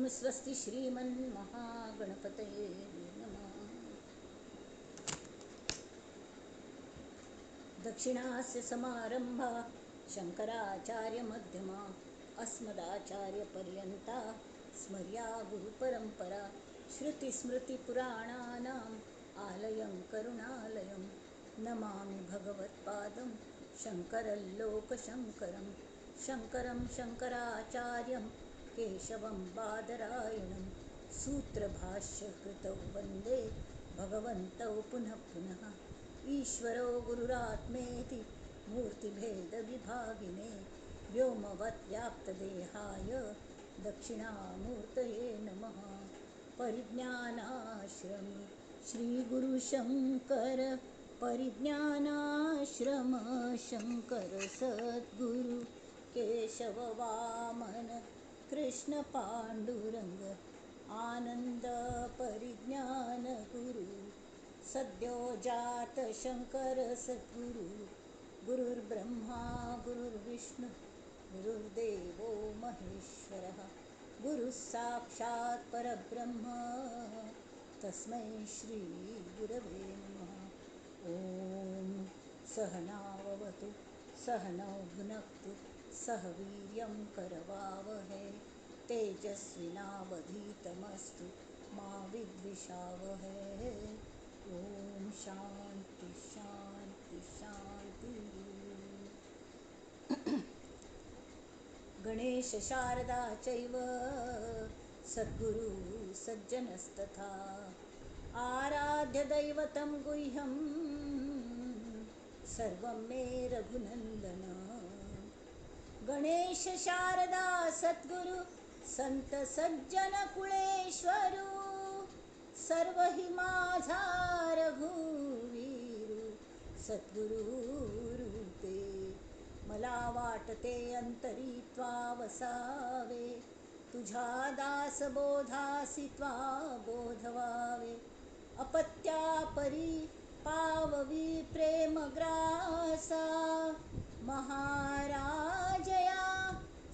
ॐ स्वस्ति श्रीमन्महागणपतये नमः. दक्षिणास्य समारंभा शंकराचार्यमध्यमा अस्मदाचार्यपर्यन्ता स्मर्या गुरुपरंपरा. श्रुतिस्मृतिपुराणानाम् आलयं करुणालयं नमामि भगवत्पादं शंकरलोकशंकरं. शंकरं शंकराचार्यं केशवं बादरायणं सूत्रभाष्यकृतौ वंदे भगवन्तौ पुनः पुनः. ईश्वरो गुरुरात्मेति मूर्तिभेदविभागिने व्योमवत् व्याप्तदेहाय दक्षिणामूर्तये नमः. परिज्ञानाश्रम श्री गुरुशंकर परिज्ञानाश्रम शंकर सद्गुरु केशव वामन कृष्ण पांडुरंग आनंद परिज्ञान गुरु सद्यो जात शंकर सद्गुरु. गुरुर्ब्रह्मा गुरुर्विष्णु गुरुर्देवो महेश्वरः गुरुः साक्षात् परब्रह्म तस्मै श्री गुरवे नमः. ॐ सहनाववतु सहनौ भुनक्तु सह वीर्यं करवावहै तेजस्विनावधीतमस्तु मा विद्विषावहै. ॐ शांती शांती शांती. गणेश शारदा चैव सद्गुरु सज्जनस्तथा आराध्य दैवतं गुह्यं सर्वं मे रघुनंदन. गणेश शारदा सद्गुरु संत सज्जन कुळेश्वरू सर्व हि माझा रघुवीरू सद्गुरु रूपे. मला वाटते अंतरी त्वा वसावे तुझ्या दासबोधासी त्वा बोधवावे. अपत्या परी पाववी प्रेमग्रासा महाराजया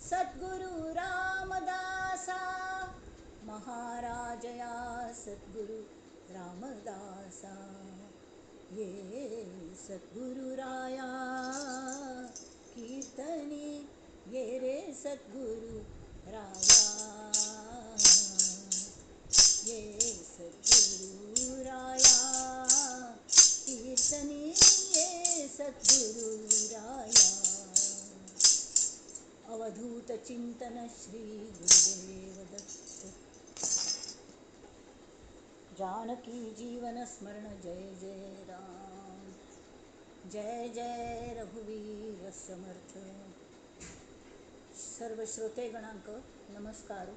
सद्गुरु रामदासा. महाराजया सद्गुरु रामदासा. ये सद्गुरुराया कीर्तनी ये रे सद्गुरु राया. ये सद्गुरुराया कीर्तनी ये सद्गुरुराया. अवधूत चिंतन श्री गुरुदेव दत्त. जानकी जीवन स्मरण जय जय राम जय जय रघुवीर समर्थ. सर्व श्रोतेगणांक नमस्कार.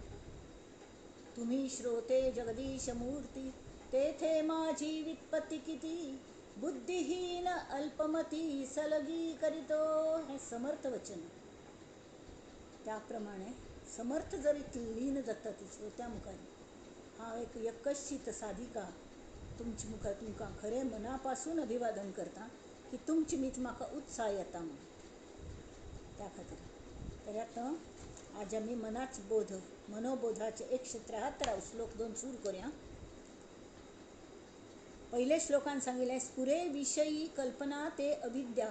तुम्ही श्रोते जगदीश मूर्ती तेथे माझी वित्पत्ती किती. बुद्धिहीन अल्पमती सलगी करीतो. हे समर्थ वचन. त्याप्रमाणे समर्थ जरी लीन जाता ती श्रोत्या मुखार हांव एक यकश्चित साधिका तुमच्या मुखार तुमकां खरें मनापासून अभिवादन करता की तुमची मीत म्हाका उत्साह येता म्हणून. त्या खातीर तर आतां आज आमी मनाच बोध मनोबोधाचे 173 श्लोक 2 सुरू करूया. पहिले श्लोकान सांगितलें स्फुरे विषयी कल्पना ते अविद्या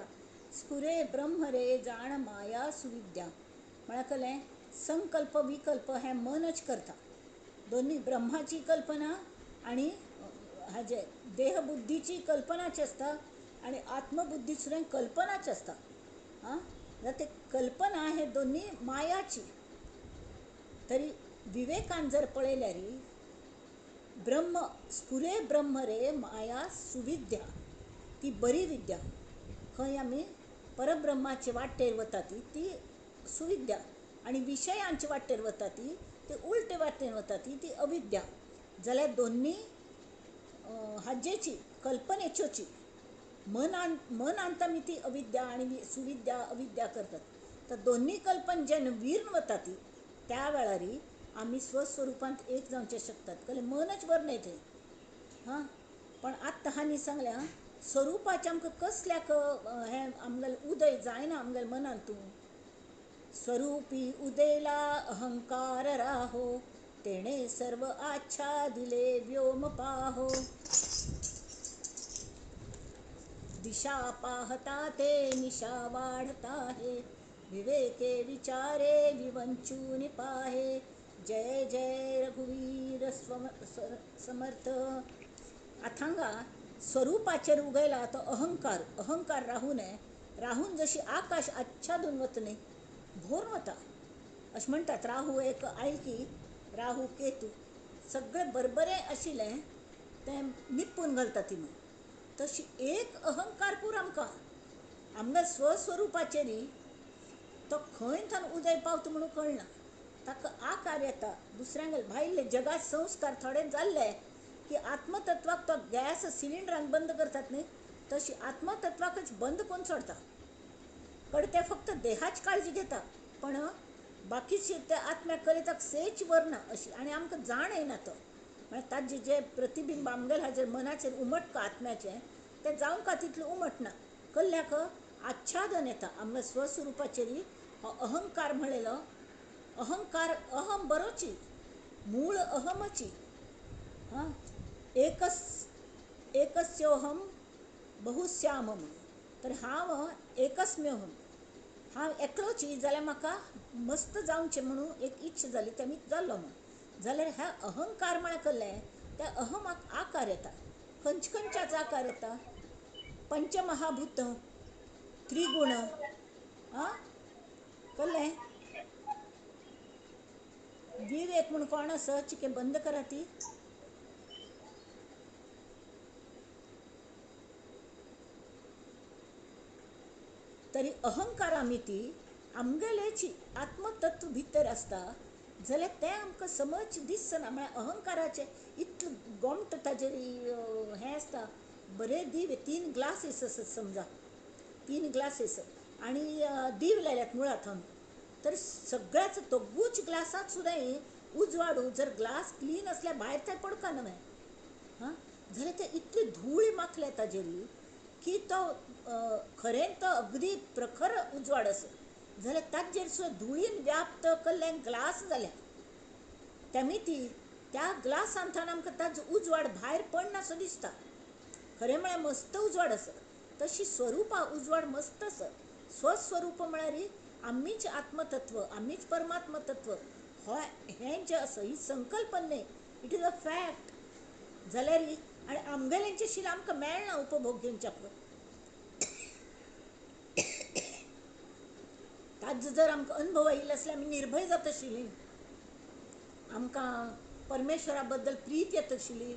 स्फुरे ब्रह्म रे जाण माया सुविद्या. म्हळ्यार कळ्ळें संकल्प विकल्प हें मनच करता. दोन्ही ब्रह्माची कल्पना आनी हाजे देहबुद्धीची कल्पनाच आसता आनी आत्मबुद्धी सुद्दां कल्पनाच आसता. आं ते कल्पना हे दोन्ही मायाची. तरी विवेकान जर पळयल्यार ब्रह्म स्फुरे ब्रह्म रे माया सुविद्या ती बरी विद्या. खंय आमी परब्रह्माचे वाटेर वता ती ती सुविद्या आनी विशयांचे वाटेर वता ती ते उलटे वाटेन वता ती ती अविद्या. जाल्यार दोन्ही हाजेची कल्पनेच्योची मनान मनांत आमी ती अविद्या आनी सुविद्या अविद्या करतात. तर दोन्ही कल्पना जेन्ना वीर्ण वता ती त्या वेळार आमी स्वस्वरुपांत एक जावचें शकतात. कळ्ळें मनच बरें न्हय थंय. हां पण आत्तां हांणी सांगलें आं स्वरुपाचें आमकां कसल्याक हें आमगेलें उदय जायना आमगेल्या मनांत. तूं स्वरूपी उदेला अहंकार राहो तेणे सर्व आच्छादिले व्योम पाहो. दिशा पाहता ते निशा वाढता हे, विवेके विचारे विवंचून पाहे. जय जय रघुवीर समर्थ. आथांगा स्वरूपाचेर उगयला तो अहंकार, अहंकार राहू नये. राहून जशी आकाश आच्छादून वतने भोरून वता अशें म्हणटात. राहू एक आयल की राहू केतू सगळें बरबरें आशिल्लें तें निपून घालता ती म्हणून. तशी एक अहंकार पूर आमकां आमगे स्वस्वरुपाचेर तो खंय थंय उदय पावता म्हणून कळना. ताका आकार येता दुसऱ्यांगेले भायले जगात संस्कार थोडे जाल्ले की आत्मतत्वाक तो गॅस सिलिंडरान बंद करतात न्ही, तशी आत्मतत्वाकच बंद करून सोडता. कडेन ते फक्त देहाची काळजी घेता पण बाकीचे त्या आत्म्याक कलेताक सेच वरना अशी. आनी आमकां जाण येना तो म्हळ्यार ताजें जें प्रतिबिंब आमगेले हाजेर मनाचेर उमटका आत्म्याचें तें जावंक तितलें उमटना. कल्ल्याक आच्छादन येता आमगे स्वस्वरुपाचेर हो अहंकार म्हणलेलो. अहंकार अहम बरोची मूळ अहमची. हां, एकस एकस्योहम बहुस्याम म्हणून. तर हांव एकस्म्योहम, हांव एकलोची जाल्यार म्हाका मस्त जावचें म्हणून एक इच्छा जाली तें मी जाल्लो म्हणून. जाल्यार ह्या अहंकार म्हळ्यार कसलें, त्या अहमाक आकार येता. खंयच्या खंयच्याचो आकार येता? पंचमहाभूत, त्रिगुण. आं, कळ्ळें? विवेक म्हूण कोण आसा चिके बंद करा ती. तरी अहंकारा मिती आमगेलेची आत्मतत्व भितर आसता जाल्यार तें आमकां समज दिसना. म्हळ्यार अहंकाराचें इतलें गोमट ताजेर हें आसता. बरें दिवे 3 ग्लासीस आसात समजा, 3 ग्लासीस आनी दीव लायल्यात मुळां थंय. तर सगळ्याच दोगूच ग्लासांत सुद्दां उजवाडू जर ग्लास क्लीन आसल्यार भायर थंय पडका न्हय. हां, जाल्यार ते इतली धूळ माखल्या ताजेर की तो खरें तो अगदी प्रखर उजवाड आसा जाल्यार ताजेर सुद्दां धुळीन व्याप्त कल्ल्यान ग्लास जाल्या. तेमी ती त्या ग्लासांतल्यान आमकां ताजो उजवाड भायर पडनासो दिसता. खरें म्हळ्यार मस्त उजवाड आसा. तशी स्वरुपा उजवाड मस्त आसा. स्वस्वरूप म्हळ्यार आमीच आत्मतत्व, आमीच परमात्म तत्व हो हें जें आसा ही संकल्पना न्हय, it is a fact. जाल्यार आनी आमगेल्यांचें शील आमकां मेळना उपभोग घेवच्याक. ताजो जर आमकां अनुभव आयिल्लो आसल्यार आमी निर्भय जाता आशिल्लीं, आमकां परमेश्वरा बद्दल प्रीत येता आशिल्ली,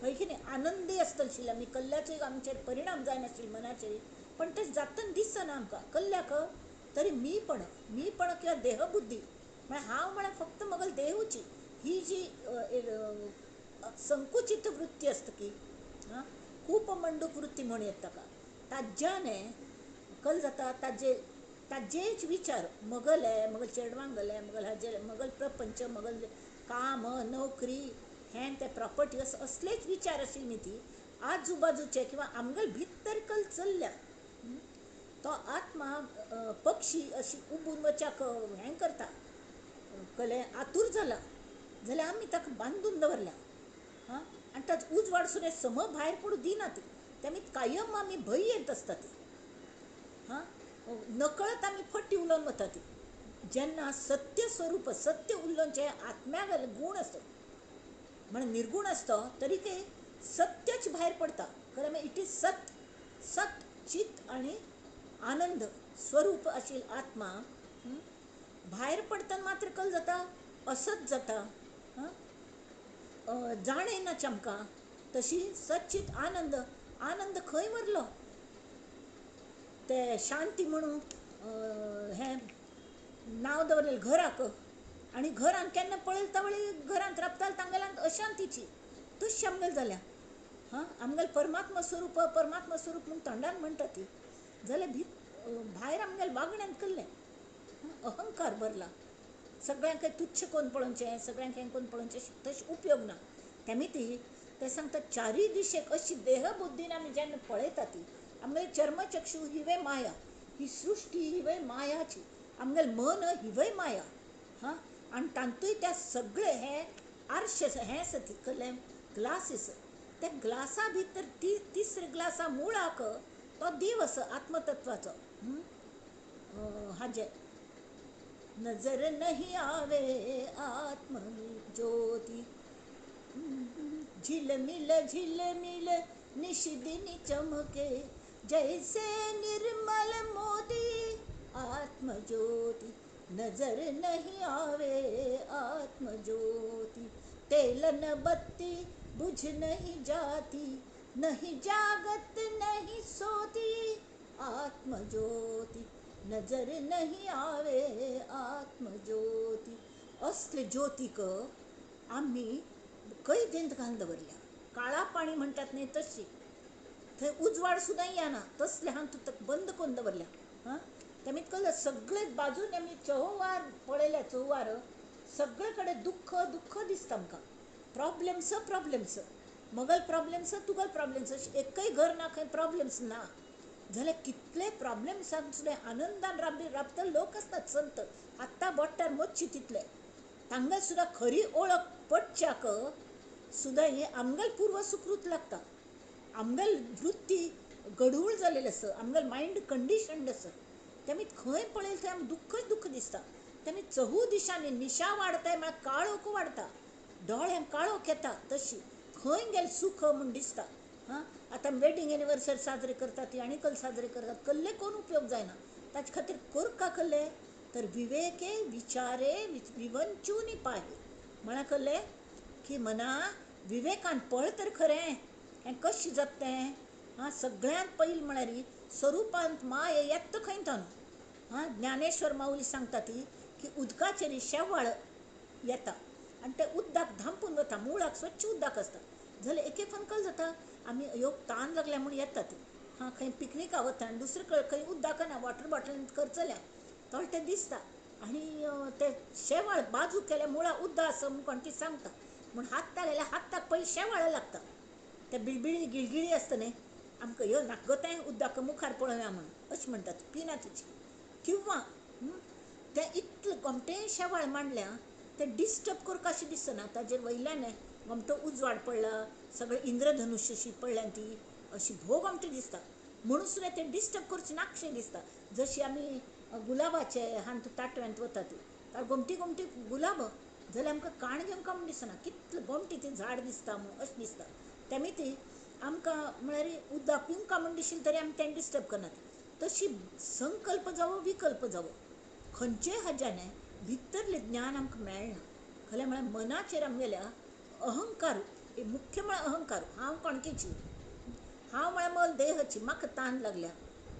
हय की न्ही, आनंदी आसता आशिल्ली आमी. कल्ल्याचो आमचेर परिणाम जायनाशिल्लो मनाचेर. पण तें जातना दिसना आमकां कल्ल्याक. तरी मीपण, मीपण किंवा देहबुद्धी म्हळ्यार हांव म्हळ्यार फक्त मगल देहूची ही जी संकुचित वृत्ती आसता की कूपमंडूक वृत्ती म्हण येता ताका. ताज्याने कल जाता ताजे ताजेच विचार मगले मगल चेडवांगले मगल हाजे मगल प्रपंच मगल काम नोकरी हें ते प्रॉपर्टी असलेच विचार आशिल्ली ती आजूबाजूचे किंवा आमगेल भितर कल चल्ल्या. तो आत्मा पक्षी अशी उबून वच्याक हें करता कले आतूर जाला जाल्यार आमी ताका बांदून दवरल्या. हां, आनी ताचो उजवाड सुद्दां सम भायर पडूं दिना ती. तेमी कायम आमी भंय येत आसता ती. हां, नकळत आमी फटी उलोवन वता ती. जेन्ना सत्य स्वरूप सत्य उलोवन जे आत्म्याक गूण आसता म्हण निर्गूण आसता तरी ते सत्यच भायर पडता. खरें it is सत, सत चित आनी आनंद स्वरूप आशिल्लो आत्मा भायर पडतना मात्र कल जाता असत जाता. जाण येना आमकां. तशी सच्चित आनंद, आनंद खंय वरलो ते शांती म्हणून हें नांव दवरलें घराक. आनी घरान केन्ना पळयलें तवळी घरांत राबताले तांगेल्यान अशांतीची तशी आमगेली जाल्या. हां, आमगेलें परमात्मा स्वरूप परमात्मा स्वरूप म्हूण तोंडान म्हणटा ती जाल्यार भायर आमगेले वागण्यांत कल्लें अहंकार भरला. सगळ्यांक तुच्छ कोन्न पळोवचें, सगळ्यांक हें कोन्न पळोवचें तशें उपयोग ना. तेमी ती ते सांगता चारूय दिशेक अशी देहबुद्दीन आमी जेन्ना पळयता ती आमगेले चर्मचक्षु हिवय माया, ही सृश्टी हिवय मायाची, आमगेलें मन हिवय माया. हां, आनी तातूंय त्या सगळे हे आरशे हें आसा ती कसलें ग्लासीस, त्या ग्लासा भितर ती तिसरे ग्लासा मुळाक तो देव आसा आत्मतत्वाचो. हाजे नजर नहीं आवे आत्म ज्योती, झिलमिल झिलमिल निशिदिन चमके, जैसे निर्मल मोती आत्मज्योती, नजर नहीं आवे आत्मज्योती, तेलन बत्ती बुझ नहीं जाती, नहीं जागत नहीं सोती, आत्मज्योती, नजर नहीं आवे आत्मज्योती. असले ज्योतीक आमी कैदेंत घालून दवरल्या. काळा पाणी म्हणटात न्ही तशी, थंय उजवाड सुद्दां येना तसले हांव बंद करून दवरल्या. हां, तेमी कळ्ळें सगळे बाजून आमी चोवार पळयल्या, चोवार सगळे कडेन दुख्ख दुख्ख दिसता आमकां, प्रॉब्लेम्स प्रॉब्लेम्स, मगल प्रॉब्लेम्स तुगल प्रॉब्लेम्स, एकय घर ना खंय प्रॉब्लेम्स ना. जाल्यार कितले प्रॉब्लेम्सांक सुद्दां आनंदान राबतले लोक आसतात संत, आत्तां बोट्टार मोजची तितले. तांकां सुद्दां खरी ओळख पटच्याक सुद्दां हे आमगेल पूर्व सुकृत लागता, आमगेल वृत्ती गडूळ जालेली आसा, आमगेल मायंड कंडिशन्ड आसा. तेमी खंय पळयलें थंय आमकां दुख्खच दुख्ख दिसता. तेमी चहू दिशांनी निशा वाडताय म्हळ्यार काळोख वाडता, दोळ्यांक काळोख येता, तशी खंय गेलें सूख म्हूण दिसता. हां, आतां वेडींग एनिवर्सरी साजरे करतात ती आनी कल साजरे करतात, कल्ले कोण उपयोग जायना. ताचे खातीर करका कल्ले तर विवेके विचारे विवंचूनी पाहे म्हळ्यार कल्ले की मना विवेकान पळ तर खरें हें कशें जाता तें. हां, सगळ्यांत पयलीं म्हळ्यार स्वरुपांत माया येता खंय तान. हां, ज्ञानेश्वर माऊली सांगता ती की उदकाचेर शेवाळ येता आनी तें उदक धांपून वता, मुळाक स्वच्छ उदक आसता. जाल्यार एक एक कल जाता आमी ह्यो तान लागल्या म्हूण येता ती. हां, खंय पिकनिका वता आनी दुसरे कडेन खंय उदक ना, वॉटर बॉटल खर्चल्या तर तें दिसता आनी तें शेवाळ बाजू केल्या मुळाक उदक आसा म्हूण कोण ती सांगता, म्हूण हात घाल्यार हाताक पयलीं शेवाळ लागता. ते बिळबिळी गिळगिळी आसता न्ही, आमकां ह्यो नाका तें उदक मुखार पळोवया म्हूण अशें म्हणटात, पिना तिची. किंवा तें इतलें गोमटें शेवाळ मांडल्या तें डिस्टर्ब करपा अशें दिसना, ताजेर वयल्यान गोमटो उजवाड पडला, सगळें इंद्रधनुष्य पडल्या ती अशी भोव गोमटी दिसता, म्हणून सुद्दां तें डिस्टर्ब करचें नाकशें दिसता. जशी आमी गुलाबाचे हांत ताटव्यांत वता ती तर गोमटी गोमटी गुलाब जाल्यार आमकां काण घेवंक म्हूण दिसना, कितलें गोमटी ती झाड दिसता म्हूण अशें दिसता. तेमी ती आमकां म्हळ्यार उदक पिवंक म्हूण दिशिल्लें तरी आमी तें डिस्टर्ब करनात. तशी संकल्प जावो विकल्प जावो खंयचेय हाज्यान भितरलें ज्ञान आमकां मेळना. खरें म्हळ्यार मनाचेर आमगेल्या अहंकार, मुख्य म्हळ्यार अहंकार, हांव कोणकेची, हांव म्हळ्यार मल देहाची, म्हाका तान लागल्या.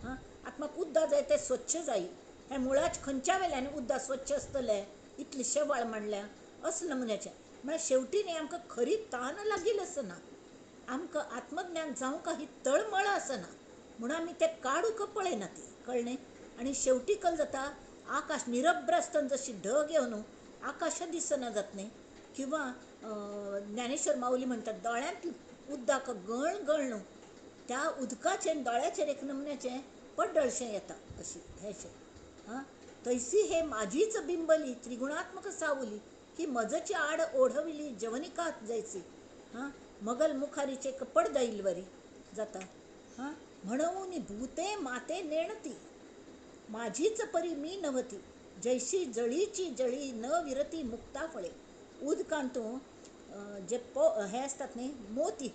हां, आतां म्हाका उदक जाय तें स्वच्छ जाय, हें मुळाच खंयच्या वेल्यान उदक स्वच्छ आसतलें, इतली शेवाळ मांडल्या असले नमुन्याचें. म्हळ्यार शेवटी न्ही आमकां खरी तान लागिल्ली आसना, आमकां आत्मज्ञान जावंक ही तळमळ आसना, म्हणून आमी तें काडूंक पळयना ती, कळ्ळें. आनी शेवटी कल जाता आकाश निरभ्र आसतना जशी ढग येवन आकाश दिसना जात न्ही, किंवा ज्ञानेश्वर माऊली म्हणटात दोळ्यांत उदक गळ गळ न्हू, त्या उदकाचेर दोळ्याचेर एक नमुन्याचें पड्डळशें येता अशी हेशें. हां, तैसी हे माझीच बिंबली त्रिगुणात्मक सावली की मजची आड ओढविली जवनिकात जैसी. हां, मगल मुखारीचे पडदा वरी जाता. हां, म्हणून भूते माते नेणती माझीच परी मी नव्हती, जैशी जळीची जळी न विरती मुक्ता फळे. उदकांतू जे हे आसतात न्ही मोती,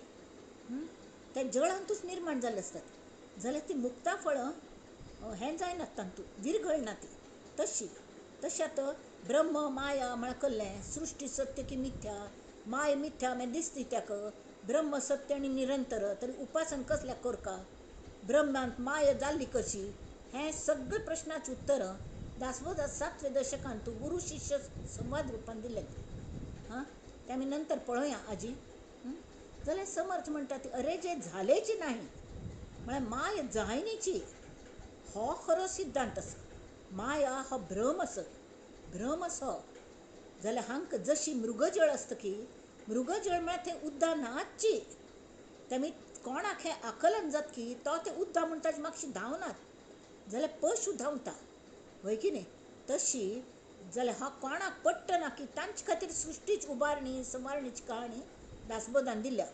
ते जळांतूच निर्माण जाल्ले आसतात, जाल्यार ती मुक्ता फळां हें जायनात, तातूंत विरघळना ती. तशी तशें आतां ब्रह्म माया म्हळ्यार कल्लें सृश्टी सत्य की मिथ्या, माय मिथ्या मागीर दिसती त्याक, ब्रह्म सत्य आनी निरंतर, तरी उपासन कसल्या करका, ब्रह्मांत माया जाल्ली कशी, हें सगळें प्रश्नाचें उत्तर दासबोधात सातव्या दशकांत गुरू शिष्य संवाद रुपान दिलें. हां, तें आमी नंतर पळोवया आजी. जाल्यार समर्थ म्हणटा अरे जे झालेची नाही म्हळ्यार माय जायनीची, हो खरो सिद्धांत आसा. माया हो भ्रम आसा, भ्रम आसा. जाल्यार हांकां जशी मृगजळ आसता की मृगजळ म्हळ्यार थंय उद्दां नाचची, तेमी कोणाक हें आकलन जाता की तो तें उद्दां म्हूण ताजे मातशी धांवनात, जाल्यार पशू धांवता, वय की न्ही. तशी जाल्यार हा कोणाक पडटना की तांचे खातीर सृश्टीच उबारणी संवारणीची कहाणी दासबोधान दिल्या.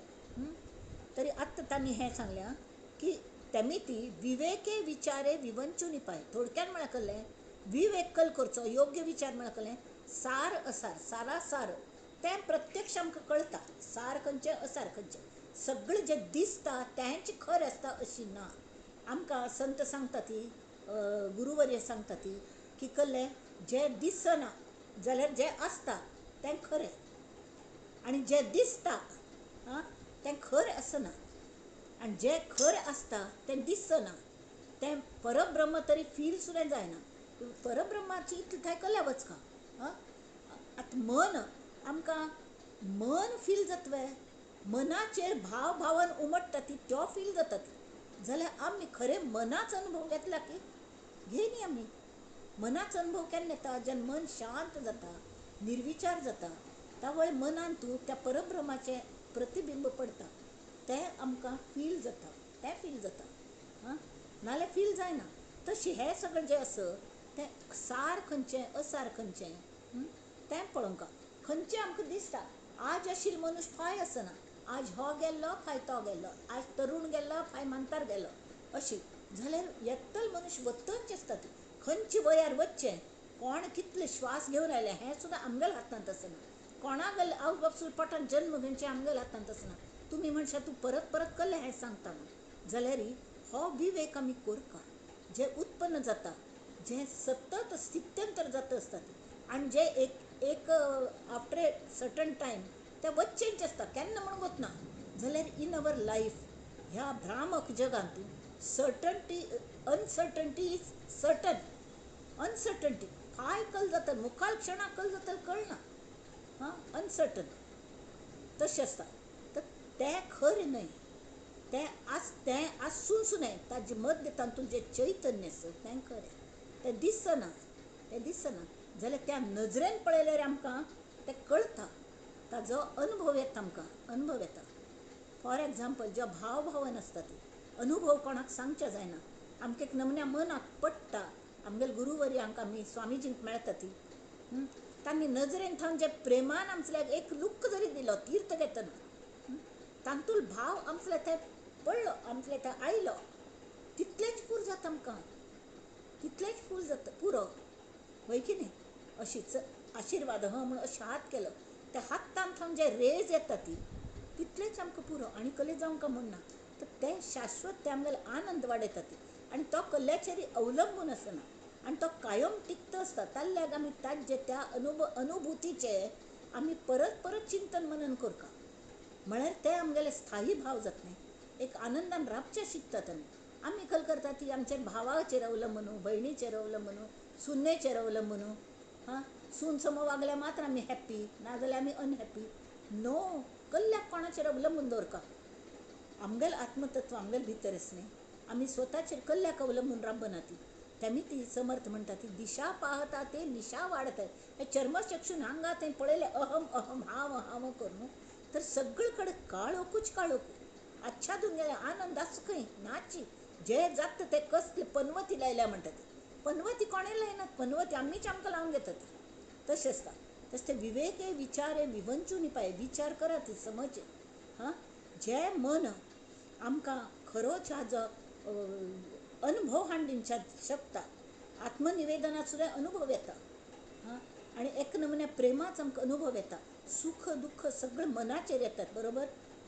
तरी आत्तां तांणी हें सांगलें की तेमी विवेके विचारे विवंचून पाय. थोडक्यान म्हळ्यार कसलें विवेक कल करचो, योग्य विचार म्हळ्यार कसलें सार असार, सारासार तें प्रत्यक्ष आमकां कळटा. सार खंयचें असार खंयचें, सगळें जें दिसता तेंच खरें आसता अशी ना. आमकां संत सांगता ती, गुरुवर्य सांगता ती की कसलें जें दिसना जाल्यार जें आसता तें खरें, आनी जें दिसता आं तें खरें आसना, आनी जें खरें आसता तें दिसना, तें परब्रह्म तरी फील सुद्दां जायना. परब्रह्माची इतलें थंय कल्या वचका. आं आतां मन आमकां मन फील जातवे, मनाचेर भाव भावन उमट्टा ती त्यो फील जाता ती, जाल्यार आमी खरें मनाचो अनुभव घेतला की घेयनी. आमी मनाचो अनुभव केन्ना येता? जेन्ना मन शांत जाता, निर्विचार जाता, त्या वेळ मनान तूं त्या परब्रह्माचें प्रतिबिंब पडटा, तें आमकां फील जाता, तें फील जाता. आं नाल्यार फील जायना. तशें हें सगळें जें आसा तें सार खंयचें असार खंयचें तें पळोवंक खंयचें आमकां दिसता. आज आशिल्लो मनीस फाय आसना, आज हो गेल्लो फाय तो गेल्लो, आज तरूण गेल्लो फाय मानतार गेलो, अशी जाल्यार येतलो मनीस वतनच आसता. ती खंयचे वयार वचचें, कोण कितले श्वास घेवन आयले हें सुद्दां आमगेल्या हातांत आसना. कोणागेले आवय बापूय पोटान जन्म घेवचें आमगेल्या हातांत आसना. तुमी म्हणशात तूं परत परत कसलें हें सांगता म्हूण, जाल्यार हो विवेक आमी करता, जें उत्पन्न जाता, जें सतत स्थित्यंतर जाता आसता आनी जें एक एक आफ्टर ए सर्टन टायम तें वच्चेंच आसता, केन्ना म्हूण वतना. जाल्यार इन our life ह्या भ्रामक जगांत certainty, uncertainty is certain. Uncertainty काय कल जाता, मुखार क्षणाक कल जाता कळना, हां अनसर्टन तशें आसता. तर तें खरें न्हय, तें आस तें आसून सुद्दां ताजे मध्य तातूंत जें चैतन्य आसा तें खरें, तें दिसना, तें दिसना. जाल्यार त्या नजरेन पळयल्यार आमकां तें कळटा, ताजो अनुभव येता, आमकां अनुभव येता. फॉर एग्जाम्पल ज्या भाव भावन आसता ती अनुभव कोणाक सांगचे जायना, आमकां एक नमन्या मनाक पडटा. आमगेले गुरुवर्यांक आमी स्वामीजींक मेळटा ती, तांणी नजरेन थावन जे प्रेमान आमचल्याक एक लूक जरी दिलो तीर्थ घेतना, तातूंत भाव आमचल्या थंय पडलो, आमचल्या थंय आयलो, तितलेंच पूर जाता आमकां, तितलेंच पूर जाता, पुरो वय की न्ही. अशीच आशिर्वाद ह म्हूण अशें हात केलो, त्या हातान थावन जे रेज येता ती तितलेंच आमकां पुरो, आनी कले जावंक म्हूण ना. तर तें शाश्वत, तें आमगेले आनंद वाडयता ती, आनी तो कल्याचेर अवलंबून आसना, आनी तो कायम टिकतो आसता. ताल्ल्याक आमी ताजे त्या अनुभुतीचे आमी परत परत चिंतन मनन करता, म्हळ्यार तें आमगेले स्थायी भाव जातलें, एक आनंदान राबचें शिकतात आमी. आमी कल करता ती आमच्या भावाचेर अवलंबून, भयणीचेर अवलंबून, सुनेचेर अवलंबून. हां सून समो वागल्यार मात्र आमी हॅप्पी, नाजाल्यार आमी अनहॅप्पी. नो, कल्ल्याक कोणाचेर अवलंबून दवरका. आमगेलें आत्मतत्व आमगेले भितर आसलें, आमी स्वताचेर कल्ल्याक अवलंबून राबना ती. तेमी ती समर्थ म्हणटा ती दिशा पाहता ते निशा वाडत. हे चर्मचक्षून हांगा थंय पळयलें अहम अहम हांव हांव करून तर सगळे कडेन काळोखूच काळोख आच्छादून गेलें, आनंद आसा खंय नाची. जे जाता ते कसले पनवती लायल्या म्हणटा ती, पनवती कोणें लायना, पनवती आमीच आमकां लावन घेता ती. तशें आसता. तशें ते विवेके विचारे विवंचून पाय, विचार करा ती समज. हां जें मन आमकां खरोच हाजो अनुभव हाडून शकता, आत्मनिवेदनात सुद्दां अनुभव येता. हां आनी एक नमुन्या प्रेमाचो आमकां अनुभव येता, सुख दुख्ख सगळें मनाचेर येतात, बरोबर.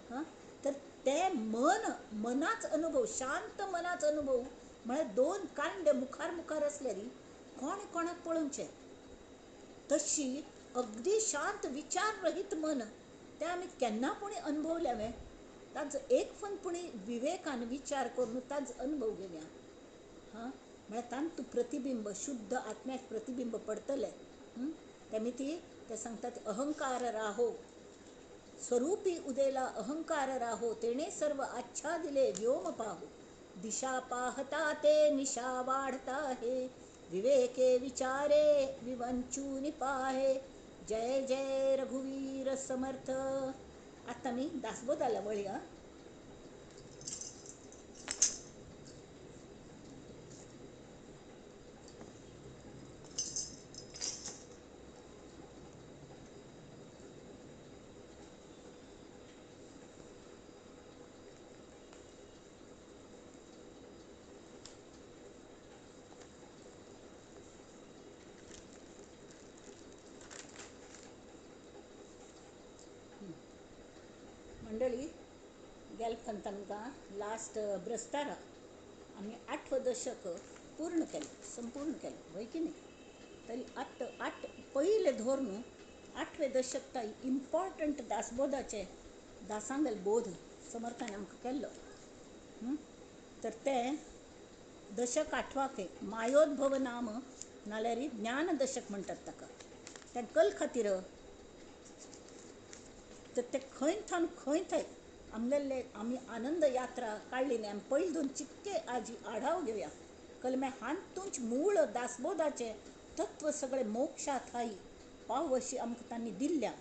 हां तर तें मन मनाच अनुभव, शांत मनाच अनुभव म्हळ्यार दोन कांडे मुखार मुखार आसल्यार कोण कोणाक पळोवचें, तशी अगदी शांत विचार रहीत मन तें आमी केन्ना पुणी अनुभवल्यावें. ताजो एक फन पुणी विवेकान विचार करून ताजो अनुभव घेवया. हां म्हळ्यार तांतू प्रतिबिंब, शुद्ध आत्म्याक प्रतिबिंब पडटलें. तेमी ती ते सांगतात अहंकार राहो स्वरूपी उदेला अहंकार राहो, तेणे सर्व आच्छादिले व्योम पाहो, दिशा पाहता ते निशा वाढता हे, विवेके विचारे विवंचूनि पाहे, जय जय रघुवीर समर्थ. आतां आमी दासबोधाला वळया. मंडळी, गेल पण तांकां लास्ट ब्रस्तारा आमी 8 दशक पूर्ण केलें, संपूर्ण केलें, वय की न्ही? तरी आठ आठ पयलें धरून न्हू 8वें दशक ताई इम्पॉर्टंट दासबोधाचे दासांगेल बोध समर्थान आमकां केल्लो. तर तें दशक 8वाक मायोद्भव नाम नाल्यार ज्ञान दशक म्हणटात ताका. तें कल खातीर तर ते खंय थावन खंय थंय आमगेले आमी आनंद यात्रा काडली न्ही, आमी पयलीं दोन चिक्के आजी आढाव घेवया. कलमे हातूंच मूळ दासबोधाचें तत्व सगळे मोक्षा थाई पाव अशी आमकां तांणी दिल्ल्या.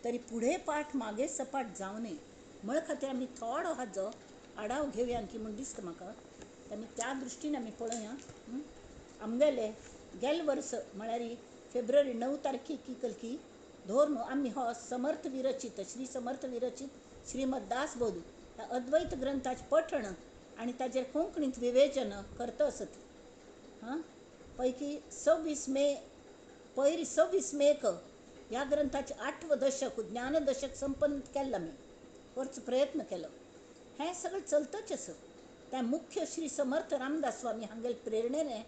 तरी पुढे पाठ मागे सपाट जावं नये म्हळ खातीर आमी थोडो हाजो आढाव घेवया की म्हूण दिसता म्हाका. आमी त्या दृश्टीन आमी पळोवया. आमगेले गेले वर्स म्हळ्यार फेब्रुवारी 9 तारखेक कलकी धरून आमी हो समर्थ विरचित श्री समर्थ विरचित श्रीमद दासबोध ह्या अद्वैत ग्रंथाचें पठण आनी ताजेर कोंकणींत विवेचन करता आसत. हां, पैकी 26 मे पयर 26 मेक ह्या ग्रंथाचें 8वें दशक ज्ञान दशक संपन्न केल्लें आमी, करचो प्रयत्न केलो. हें सगळें चलतच आसा. त्या मुख्य श्री समर्थ रामदास स्वामी हांगेले प्रेरणेने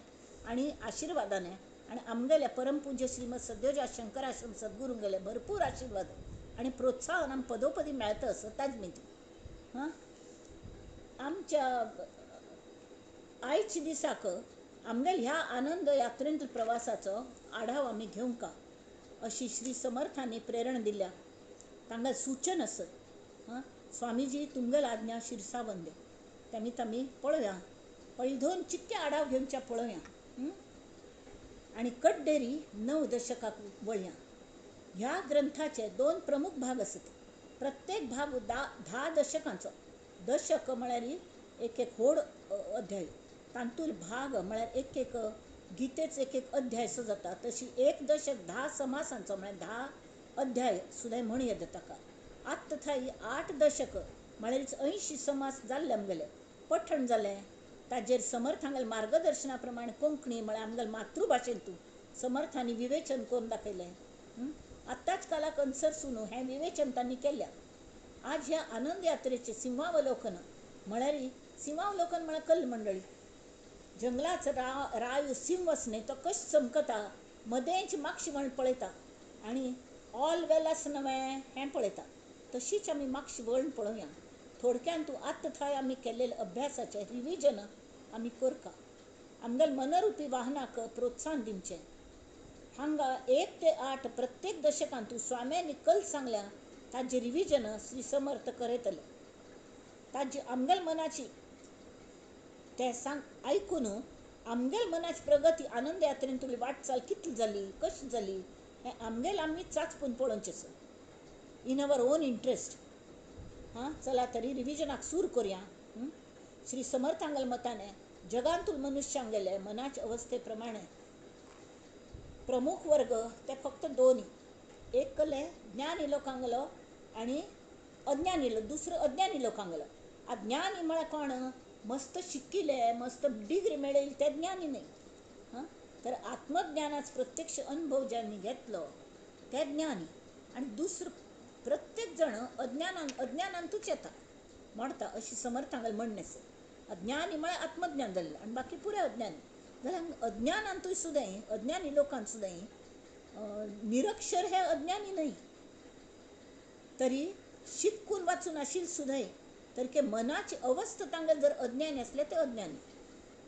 आनी आशिर्वादाने आनी आमगेल्या परमपूज्य श्रीमद सद्योजात शंकराश्रम सद्गुरूंगेले भरपूर आशिर्वाद आनी प्रोत्साहन आम पदोपदी मेळता आसा ताज मिती. हां, आमच्या आयच्या दिसाक आमगेल्या ह्या आनंद यात्रेंतल्या प्रवासाचो आढाव आमी घेवंक अशी श्री समर्थांनी प्रेरणा दिल्या. तांकां सूचन आसत. हां, स्वामीजी तुमगेल आज्ञा शिरसा वंदे. तेमी आमी पळोवया, पयलीं दोन चिक्के आढाव घेवच्या पळोवया आनी कड्डेरी 9 दशकाक वळया. ह्या ग्रंथाचे 2 प्रमुख भाग आसत. प्रत्येक भाग 10 दशकांचो. दशक म्हळ्यार एक एक व्हड अध्याय, तातूंत भाग म्हळ्यार एक एक गीतेच एक एक अध्याय असो जाता. तशी एक दशक 10 समासांचो म्हळ्यार 10 अध्याय सुद्दां म्हणू येता ताका. आतां थंय 8 दशक म्हळ्यार 80 समास जाल्ले आमगेले पठण जालें. ताजेर समर्थांगेले मार्गदर्शना प्रमाणे कोंकणी म्हळ्यार आमगेले मातृभाशेंतू समर्थांनी विवेचन करून दाखयलें. आत्ताच कालाक अनुसरून हें विवेचन तांणी केल्या. आज ह्या आनंद यात्रेचें सिंहावलोकन म्हळ्यार सिंहावलोकन म्हळ्यार कल मंडळी जंगलाच राय सिंह आसने तो कशें चमकता मदेंच मागशी म्हण पळयता आनी ऑल वेल आसा नवें हें पळयता. तशीच आमी मागशी वळून पळोवया. थोडक्यान तूं आत्तां थंय आमी केल्लें अभ्यासाचें रिविजन आमी करका. आमगेले मनरुपी वाहनाक प्रोत्साहन दिवचें. हांगा 1 ते 8 प्रत्येक दशकांतू स्वाम्यांनी कल सांगल्या ताजें रिविजन श्री समर्थ करयतले. ताजी आमगेले मनाची ते सांग आयकून आमगेले मनाची प्रगती आनंद यात्रेन तुली वाटचाल कितली जाली कशी जाली हें आमगेले आमी चाचपून पळोवचें आसा, इन our own interest. हां, चला तरी रिविजनाक सूर करुया. श्री समर्थांगेले मताने जगांतूल मनुष्यांगेले मनाचे अवस्थे प्रमाणे प्रमुख वर्ग ते फक्त 2, एक कले ज्ञानी लोकांगेलो आनी अज्ञानी लोक, दुसरो अज्ञानी लोकांगेलो. अज्ञानी म्हळ्यार कोण? मस्त शिकिल्ले मस्त डिग्री मेळयली ते ज्ञानी न्ही. हां, तर आत्मज्ञानाचो प्रत्यक्ष अनुभव ज्यांनी घेतलो ते ज्ञानी. आनी दुसरो प्रत्येक जण अज्ञानान अज्ञानांतूच येता मोडता अशी समर्थांगेलें म्हणणें आसा. अज्ञानी म्हळ्यार आत्मज्ञान जाल्लें आनी बाकी पुरे अज्ञानी. जाल्यार अज्ञानांतूय सुद्दां अज्ञानी लोकांत सुद्दां निरक्षर हे अज्ञानी न्हय, तरी शिकून वाचून आशिल्ले सुद्दां तर के मनाची अवस्था तांगेले जर अज्ञानी आसले ते अज्ञानी.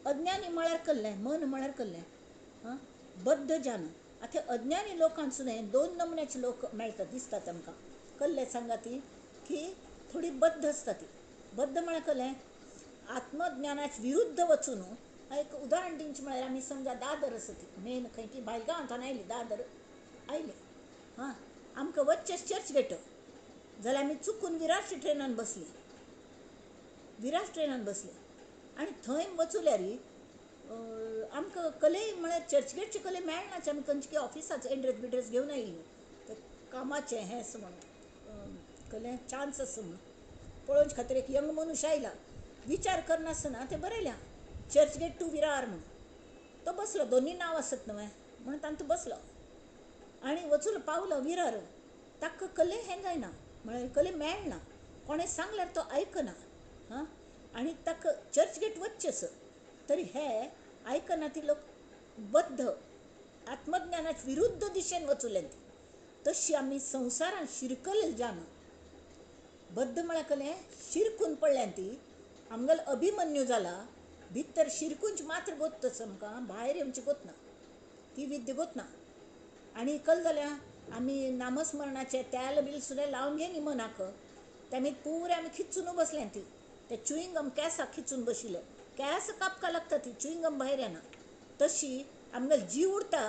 अज्ञानी म्हळ्यार कल्लें मन म्हळ्यार कल्लें हां बद्ध जान. आतां अज्ञानी लोकांत सुद्दां 2 नमुन्याचे लोक मेळटा दिसतात आमकां. कल्लें सांगा ती की थोडी बद्ध आसता ती. बद्ध म्हळ्यार कल्लें आत्मज्ञानाच्या विरुद्ध वचून. एक उदाहरण दिवचें म्हळ्यार आमी समजा दादर आसा ती मेन खंय की भायल गांवांतल्यान आयली दादर आयले. हां, आमकां वचचें चर्च गेट जाल्यार आमी चुकून विरार ट्रेनान बसली, विरार ट्रेनान बसले आनी थंय वचुल्यार आमकां कले म्हळ्यार चर्चगेटचे कले मेळनाच. आमी खंयचे ऑफिसाचो एड्रेस बिड्रेस घेवन आयिल्ली तर कामाचें हें आसा म्हणून कले चान्स आसा म्हणून पळोवचे खातीर एक यंग मनुष्य आयला. विचार करनासतना तें बरयल्या चर्चगेट टू विरार म्हणून. तो बसलो, दोनूय नांव आसत न्हय म्हणून तांतूं बसलो आनी वचून पावलो विरार. ताका कले हें जायना म्हळ्यार कले मेळना. कोणें सांगल्यार तो आयकना. हां, आनी ताका चर्चगेट वचचें आसा तरी हे आयकना. ती लोक बद्ध आत्मज्ञानाच्या विरुद्ध दिशेन वचूं ती. तशी आमी संवसारान शिरकले जान बद्ध म्हळ्यार कलें शिरकून पडल्यान ती आमगेलो अभिमन्यू जाला भितर शिरकूंच मात्र गोत्तच आमकां भायर येवची गोतना, ती विद्या गोतना. आनी कल जाल्या आमी नामस्मरणाचें तेल बील सुद्दां लावन घेनी मनाक तेमी पुरे आमी खिच्चून बसल्यान ती ते च्युइंगम केंसाक खिचून बशिल्ले, केंस कापका लागता ती च्युइंगम भायर येना. तशी आमगेलो जीव उरता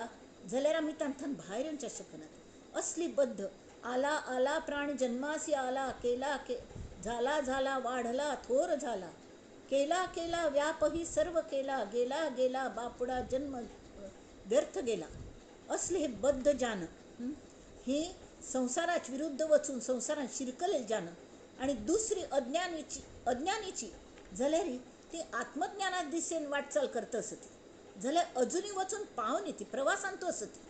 जाल्यार आमी तांतून भायर येवचें शकनात. असली बद्ध आला आला प्राण जन्मासी आला केला के झाला झाला वाढला थोर झाला केला केला व्यापही सर्व केला गेला गेला बापुडा जन्म व्यर्थ गेला. असले हे बद्ध जान ही संवसाराच विरुद्ध वचून संवसारात शिरकले जान. आणि दुसरी अज्ञानीची अज्ञानीची जाल्यार ती आत्मज्ञानात दिशेन वाटचाल करता आसती जाल्यार अजुनूय वचून पावनी ती प्रवासांत आसती.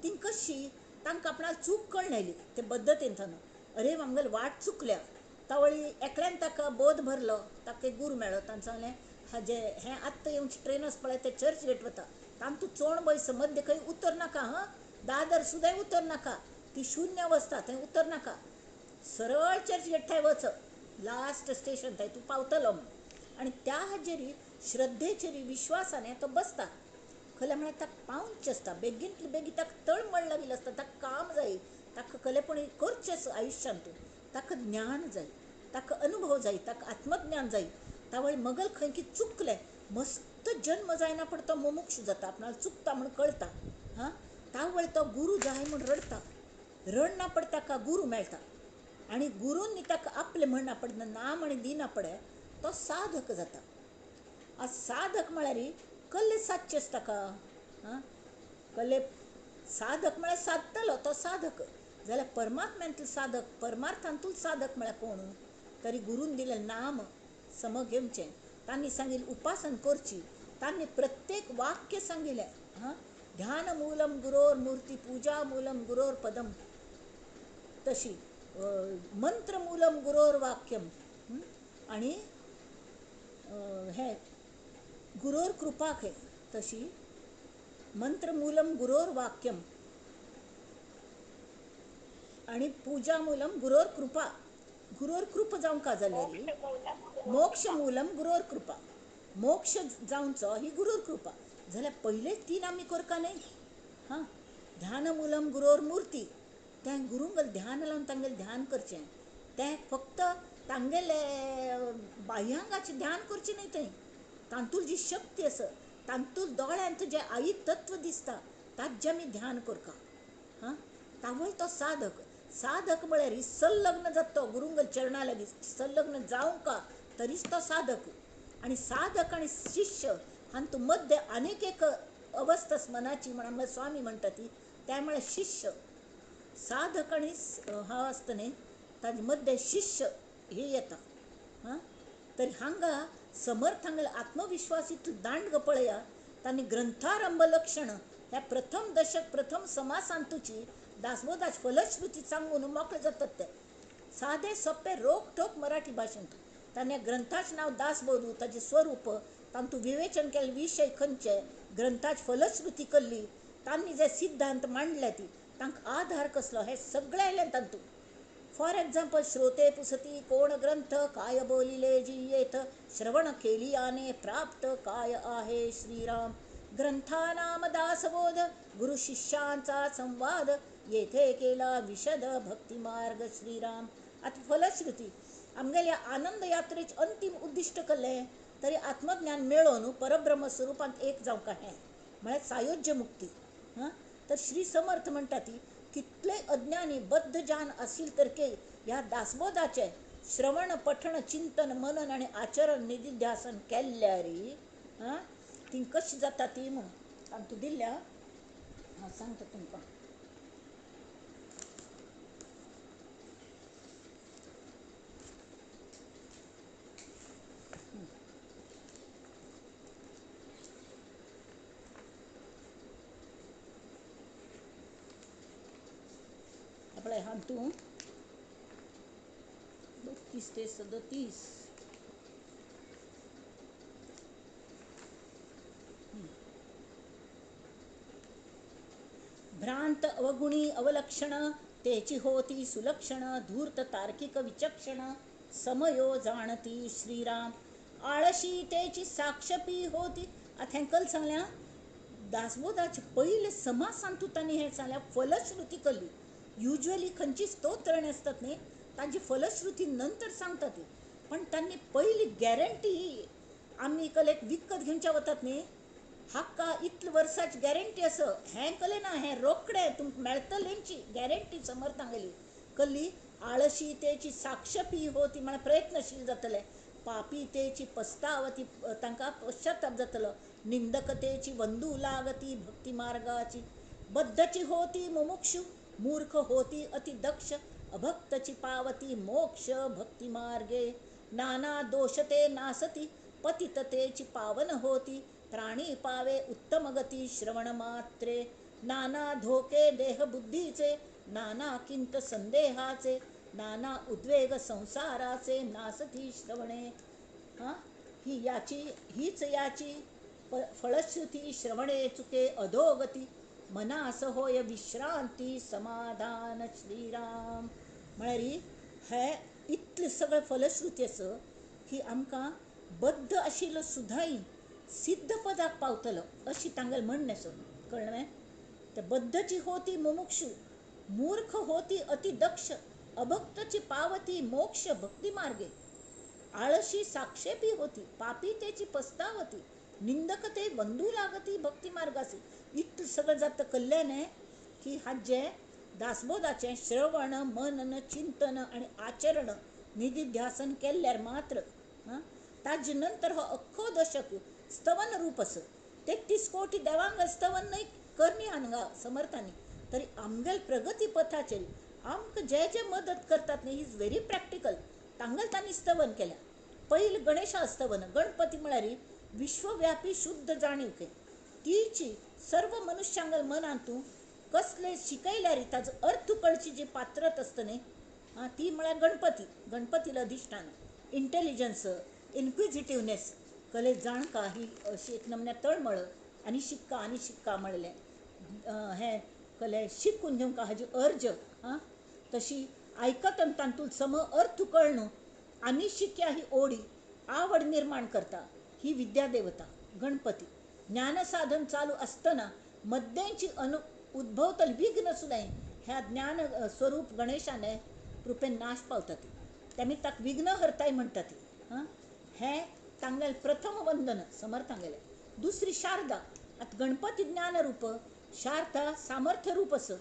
ती कशी तांकां आपणाक चूक कळ्ळी ते बद्धतेन थावन अरे आमगेली वाट चुकल्या. तावळी एकल्यान ताका बोध भरलो, ताका एक गुरू मेळ्ळो. ताणें सांगलें हाजे हें आत्तां येवचें ट्रेन आसा पळय तें चर्च गेट वता तांतू चोण बैस मध्य खंय उतर नाका. हां, दादर सुद्दां उतर नाका, ती शुन्य अवस्था थंय उतर नाका, सरळ चर्च गेट थंय वच, लास्ट स्टेशन थंय तूं पावतलो म्हूण. आनी त्या हाजेरी श्रद्धेचेरी विश्वासाने तो बसता. खरें म्हळ्यार ताका पावचें आसता बेगींतले बेगीन, ताका तळमळ लागिल्ली आसता, ताका काम जाय, ताका कलेपणी करचें आसा आयुश्यांत, ताका ज्ञान जाय, ताका अनुभव जाय, ताका आत्मज्ञान जाय. तावळ मगल खंय की चुकलें मस्त जन्म जायना पण तो मुमुक्ष जाता, आपणाक चुकता म्हूण कळटा. हां, तावळ तो गुरू जाय म्हूण रडटा, रडना पड ताका गुरू मेळटा. आनी गुरून ताका आपलें म्हणना पडना नाम आनी दिना पडे तो साधक जाता. आज साधक म्हळ्यार कल्ले सादचें आसता ताका. हां, कल्ले साधक म्हळ्यार सादतलो तो साधक जाल्यार परमात्म्यांतलो साधक परमार्थांतूच साधक म्हळ्यार कोण तरी गुरून दिलें नाम सम घेवचें, तांणी सांगिल्लें उपासन करची, तांणी प्रत्येक वाक्य सांगिल्लें. हां, ध्यान मूलम गुरोर मूर्ती पूजा मूलम गुरोर पदम, तशी मंत्र मूलम गुरोर वाक्यम आणि हे गुरोर कृपा खंय तशी मंत्रमूलम गुरोर वाक्यम आणि पूजा मूलम गुरोर कृपा. गुरोर कृपा जावंक जाल्यार मोक्ष मूलम गुरोर कृपा, मोक्ष जावचो ही गुरोर कृपा जाल्यार पयलेच तीन आमी करका न्हय. हां, ध्यान मूलम गुरोर मूर्ती, तें गुरूंक ध्यान लावन तांगेलें ध्यान करचें, तें फक्त तांगेले बाह्यांगाचें ध्यान करचें न्हय, थंय तांतूल जी शक्ती आसा तांतूल दोळ्यांत जें आई तत्व दिसता ताजें आमी ध्यान करका. हां, तावळ तो साधक. साधक म्हळ्यार संलग्न जाता तो गुरूंग चरणा लागीं संलग्न जावंक तरीच तो साधक. आनी साधक आनी शिष्य हांतू मध्य आनीक एक अवस्था मनाची म्हण आमकां स्वामी म्हणटा ती, त्या म्हळ्यार शिष्य साधक आनी हा आसता न्ही ताजे मध्य शिष्य हे येता. हां, तर हांगा समर्थ हांगेलो आत्मविश्वास इतलो दांडगो पळया. तांणी ग्रंथारंभ लक्षण ह्या प्रथम दशक प्रथम समासांतूची दासबोधाची फलश्रुती सांगून मोकळे जातात ते सादे सोपे रोखठोक मराठी भाशेंत. ताणें ग्रंथाचें नांव दासबोधू, ताजें स्वरूप, तांतू विवेचन केल्ले विशय खंयचे, ग्रंथाची फलश्रुती केल्ली, तांणी जे सिद्धांत मांडले ती तांकां आधार कसलो हें सगळें आयलें तांतू. फॉर एग्जाम्पल, श्रोते पुसती कोण ग्रंथ काय बोलिले जी येथ श्रवण केलियाने प्राप्त काय आहे श्रीराम ग्रंथानाम दासबोध गुरु शिष्यांचा संवाद येथे केला विशद भक्तिमार्ग श्रीराम. आतां फलश्रुती आमगेल्या आनंद यात्रेचें अंतीम उद्दिश्ट केल्लें तरी आत्मज्ञान मेळोवन परब्रह्म स्वरुपांत एक जावंक हें म्हळ्यार सायोज्य मुक्ती. हां, तर श्री समर्थ म्हणटा ती कितले अज्ञानी बद्ध जान असील तर के ह्या दासबोधाचे श्रवण पठण चिंतन मनन आनी आचरण निधिध्यासन केल्ल्यारी हां ती कशी जाता ती म्हूण तांतू दिल्ल्या हांव सांगता तुमकां. पळय हांतू 31 ते 37. भ्रांत अवगुणी अवलक्षण तेची होती सुलक्षण, धूर्त तार्किक विचक्षण समयो जाणती श्रीराम. आळशी तेची साक्षपी होती. आतां हें कल सांगल्या दासबोधाचे पयले समासान तूं तांणी हें सांगल्या फलश्रुती कल्ली. युज्वली खंयची स्तोत्रणी आसतात न्ही तांची फलश्रुती नंतर सांगता ती, पण तांणी पयली गॅरंटी आमी कलेक विकत घेवच्या वतात न्ही, हाका इतले वर्साची गॅरंटी आसा हें कले ना, हें रोखडें तुमकां मेळटलेंची गॅरंटी समर्थांगेली कल्ली. आळशी तेची साक्षपी होती म्हळ्यार प्रयत्नशील जातले, पापी तेची पस्तावती तांकां पश्चाताप जातलो, निंदकतेची वंदू लागती भक्ती मार्गाची, बद्धची होती मुमुक्षु, मूर्ख होती अति दक्ष, अभक्तची पावती मोक्ष भक्ती मार्गे, नाना दोषते नासती, पतिततेची पावन होती, प्राणी पावे उत्तम गती श्रवण मात्रे, नाना धोके देहबुद्धीचे, नाना किंत संदेहाचे, नाना उद्वेग संसाराचे नासती श्रवणे. हां, ही याची हीच याची फलश्रुती श्रवणे चुके अधोगती, मनास होय विश्रांती समाधान श्रीराम. म्हळ्यार हे इतलें सगळें फलश्रुती आसा की आमकां बद्ध आशिल्लो सुद्दां सिद्ध पदाक पावतलो अशी तांगेलें म्हणणें आसा. कळ्ळें? ते बद्धची होती मुमुक्षु, मूर्ख होती अति दक्ष, अभक्तची पावती मोक्ष भक्ती मार्गे, आळशी साक्षेपी होती, पापी तेची पस्तावती, निंदकते वंदू लागती भक्ती मार्गासी. इतलें सगळें जाता कल्याण की हाजें दासबोधाचें श्रवण मनन चिंतन आनी आचरण निधिध्यासन केल्यार मात्र ताजे नंतर हो अख्खो दशक स्तवन रूप आसा. 33 कोटी देवांग स्तवन न्हय करणी हांगा समर्थांनी, तरी आमगेल प्रगती पथाचेर आमकां जे जे मदत करतात न्ही is very practical, तांगेल तांणी स्तवन केल्या. पयलीं गणेशा स्तवन, गणपती म्हळ्यार विश्वव्यापी शुद्ध जाणीव के तीची सर्व मनुष्यांगल मनांतू कसले शिकयल्यार ताजो अर्थ कळची जी पात्रत आसता न्ही ती म्हळ्यार गणपती. गणपतीला अधिष्ठान इंटेलिजन्स, इन्क्विजिटिवनेस, कले जाणका ही अशी एक नमन्या तळमळ आनी शिक्का आनी शिक्का म्हणलें हें कले शिकून घेवंक हाजी अर्ज आं तशी आयकत आनी तातूंत सम अर्थ कळ्ळो आनी शिक्या ही ओडी आवड निर्माण करता ही विद्यादेवता गणपती. ज्ञानसाधन चालू आसतना मद्देंची अनु उद्भवतल विघ्न सुद्दां ह्या ज्ञान स्वरूप गणेशाने कृपेन नाश पावता ती, तेमी ताका विघ्नहर्ताय म्हणटा ती. हां, हें तांगेलें प्रथम वंदन समर्थांगेलें. दुसरी शारदा. आतां गणपती ज्ञानरूप, शारदा सामर्थ्य रूप आसा.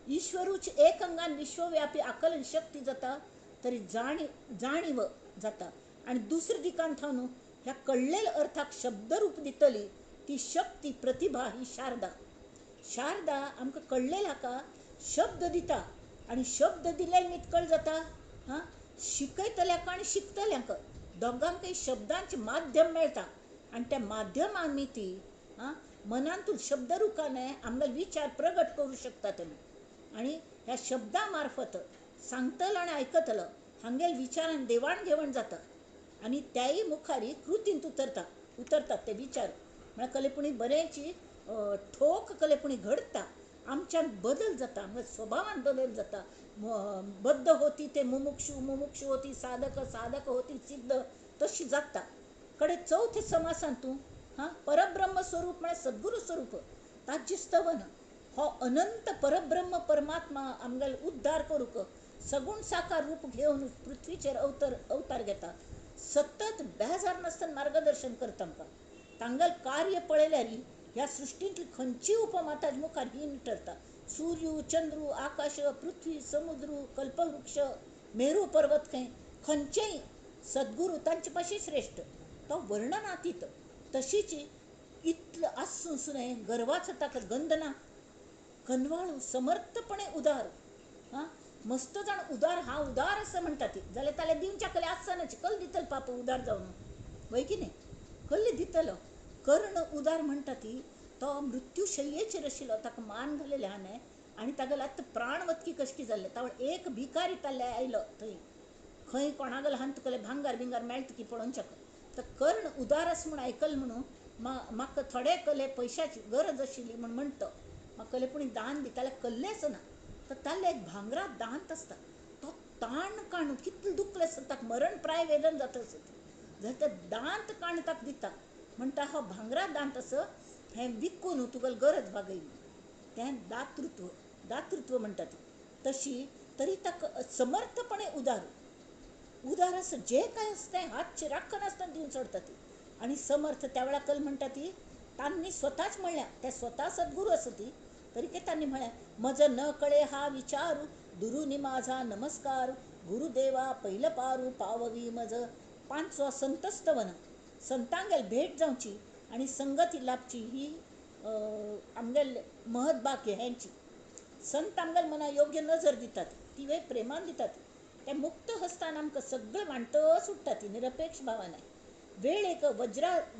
ईश्वरूच एक अंगान विश्वव्यापी आकलन शक्ती जाता तरी जाणीव जाता आनी दुसरे दिकान थावन ह्या कळ्ळेल्या अर्थाक शब्दरूप दितली ती शक्ती प्रतिभा ही शारदा. शारदा आमकां कळ्ळेल्या हाका शब्द दिता आनी शब्द दिल्यार नितकळ जाता. हां, शिकयतल्यांक आनी शिकतल्यांक दोगांकय शब्दांचें माध्यम मेळटा आनी त्या माध्यमांनी ती आं मनांतून शब्दरुखाने आमगेले विचार प्रगट करूं शकतात आमी. आनी ह्या शब्दा मार्फत सांगतलो आनी आयकतलो हांगेले विचारान देवाण घेवण जाता आनी त्याय मुखार कृतींत उतरतात ते विचार. म्हळ्यार कलेपुणी बरेंची ठोक कलेपुणी घडटा, आमच्यान बदल जाता, आमच्या स्वभावान बदल जाता. बद्ध होती ते मुमुक्षु, मुमुक्षु होती साधक, साधक होती सिद्ध, तशी जाता. कडे चौथे समासान तूं हां परब्रह्म स्वरूप म्हळ्यार सद्गुरू स्वरूप ताजें स्तवन. हो अनंत परब्रह्म परमात्मा आमगेलो उद्धार करूंक सगुण साकार रूप घेवन पृथ्वीचेर अवतार घेता. सतत बेजार नासतना मार्गदर्शन करता आमकां. तांगेलें कार्य पळयल्यार ह्या सृश्टींतली खंयची उपमा ताजे मुखार हीन ठरता. सूर्य, चंद्र, आकाश, पृथ्वी, समुद्र, कल्पवृक्ष, मेरू पर्वत खंय खंयचेय सद्गुरू तांचे पाशी श्रेश्ठ, तो वर्णनातीत. तशीच इतलो आसून सुद्दां गर्वाचो ताका गंध ना. कनवाळू समर्थपणे उदार, हां मस्त जाण उदार, हा उदार आसा म्हणटा ती, जाल्यार ताल्या दिवच्या कले आसनाची कल दितलो पाप उदार जावन, वय की न्ही, कल्ले दितलो. कर्ण उदार म्हणटा ती, तो मृत्युशय्येचेर आशिल्लो, ताका मान घालेलें हांवें आनी तागेलो आतां प्राण वतकी कशकी जाल्लें. तावळ एक भिकारी ताल्ले आयलो थंय, खंय कोणागेलो हान तुका भांगार बिंगार मेळटा की पळोवंक शकता. तर कर्ण उदार आसा म्हूण आयकलें म्हणून म्हाका थोडे कले पयशाची गरज आशिल्ली म्हूण म्हणटा म्हाका कले पूण दान दिताले कल्लेच ना. तर ताल्ले एक भांगरा दांत आसता तो ताण काडून कितलें दुखलें आसता ताका मरण प्राय वेदन जाता आसता जाल्यार ते दांत काडून ताका दिता म्हणटा हो भांगरा दांत आसा हें विकून तुका गरज भागय. तें दातृत्व दातृत्व म्हणटा ती तशी तरी ताका समर्थपणे उदार उदार आसा जे काय आसता तें हातचे राखनासतना दिवन सोडटा ती. आनी समर्थ त्या वेळार कल म्हणटा ती तांणी स्वताच म्हणल्या ते स्वता सद्गुरू आसा ती तरी ते तांणी म्हळ्यां मज न कळे हा विचारू दुरुनी माझा नमस्कार गुरुदेवा पहिलं पारू पाववी मज. पांचवो संतस्तवन संतांगेल भेट जावची आनी संगती लाभची ही आमगेल महत्बाकी हेंची. संत आमगेल मना योग्य नजर दितात ती वे प्रेमान दितात ते मुक्त हस्तान आमकां सगळें वांटत सुट्टा ती निरपेक्ष भावान. वेळ एक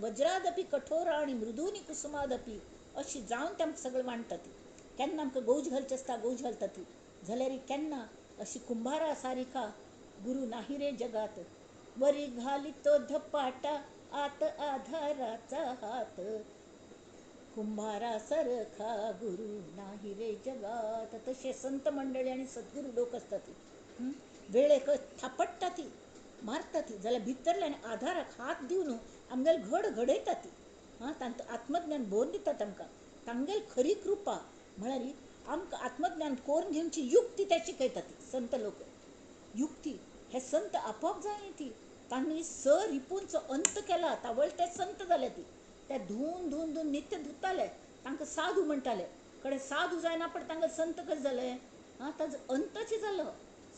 वज्रादपी कठोर आनी मृदूनी कुसुमादपी अशी जावन ते आमकां सगळें वांट्टा ती. केन्ना आमकां गौज घालची आसता गौज घालता ती जाल्यार केन्ना अशी कुंभारा सारिका गुरु नाही रे जगात वरी घाली तो धपाटा आत आधाराचा हात कुंभारा सारखा गुरु नाही रे जगात. तशे संत मंडळी आनी सद्गुरू लोक आसतात वेळेक थापडटा ती मारता ती जाल्यार भितरल्यान आधाराक हात दिवन आमगेल घड घडयता ती. हां तांकां आत्मज्ञान भोवन दिता तांकां तांगेल खरी कृपा म्हळ्यार आमकां आत्मज्ञान कोरून घेवची युक्ती ते शिकयता ती संत लोक. युक्ती हे संत आपोआप जाय ती तांणी स रिपूंचो अंत केला तावळ ते संत जाले ती. ते धुवन धुवन धुवन नित्य धुताले तांकां साधू म्हणटाले कडेन साधू जायना पण तांकां संत कशें जालें हां ताजो अंतच जालो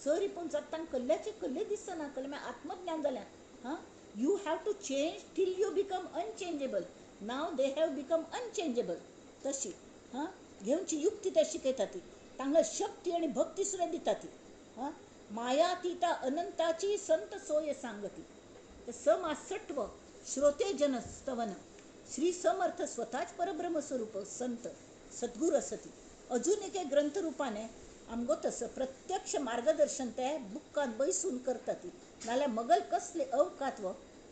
स रिपूंचो तांकां कल्ल्याचे कल्ले दिसना कल्ले मागीर आत्मज्ञान जालें. हां you have to change till you become unchangeable now they have become unchangeable. तशी हां घेवची युक्ती ते शिकयता ती तांकां शक्ती आनी भक्ती सुद्दां दिता ती. हां मायातीता अनंताची संत सोय सांगती. तर समासट्व श्रोते जन स्तवन श्री समर्थ स्वताच परब्रह्म स्वरूप संत सद्गुरू आसती. अजून एक ग्रंथरुपाने आमगो तसं प्रत्यक्ष मार्गदर्शन ते बुक्कान बैसून करता ती नाल्यार मगल कसले अवकात्व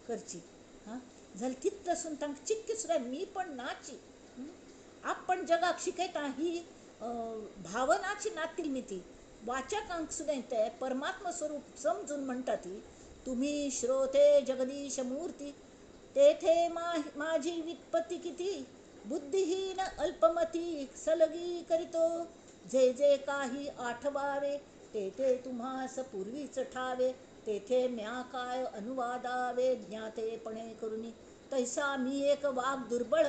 करची. हां जाल्यार तितलें तांकां चिक्की सुद्दां मी पण नाची आपण जगाक शिकयता ही भावनाची नातील मिती वाचकांक सुद्दां ते परमात्मा स्वरूप समजून म्हणटा ती तुम्ही श्रोते जगदीश मूर्ती तेथे माझी वित्पत्ती किती बुद्धिहीन अल्पमती सलगी करीतो जे जे काही आठवावे ते ते तुम्हास पूर्वीच ठावे तेथे म्या काय अनुवादावे ज्ञातेपणे करुनी तैसा मी एक वाग दुर्बळ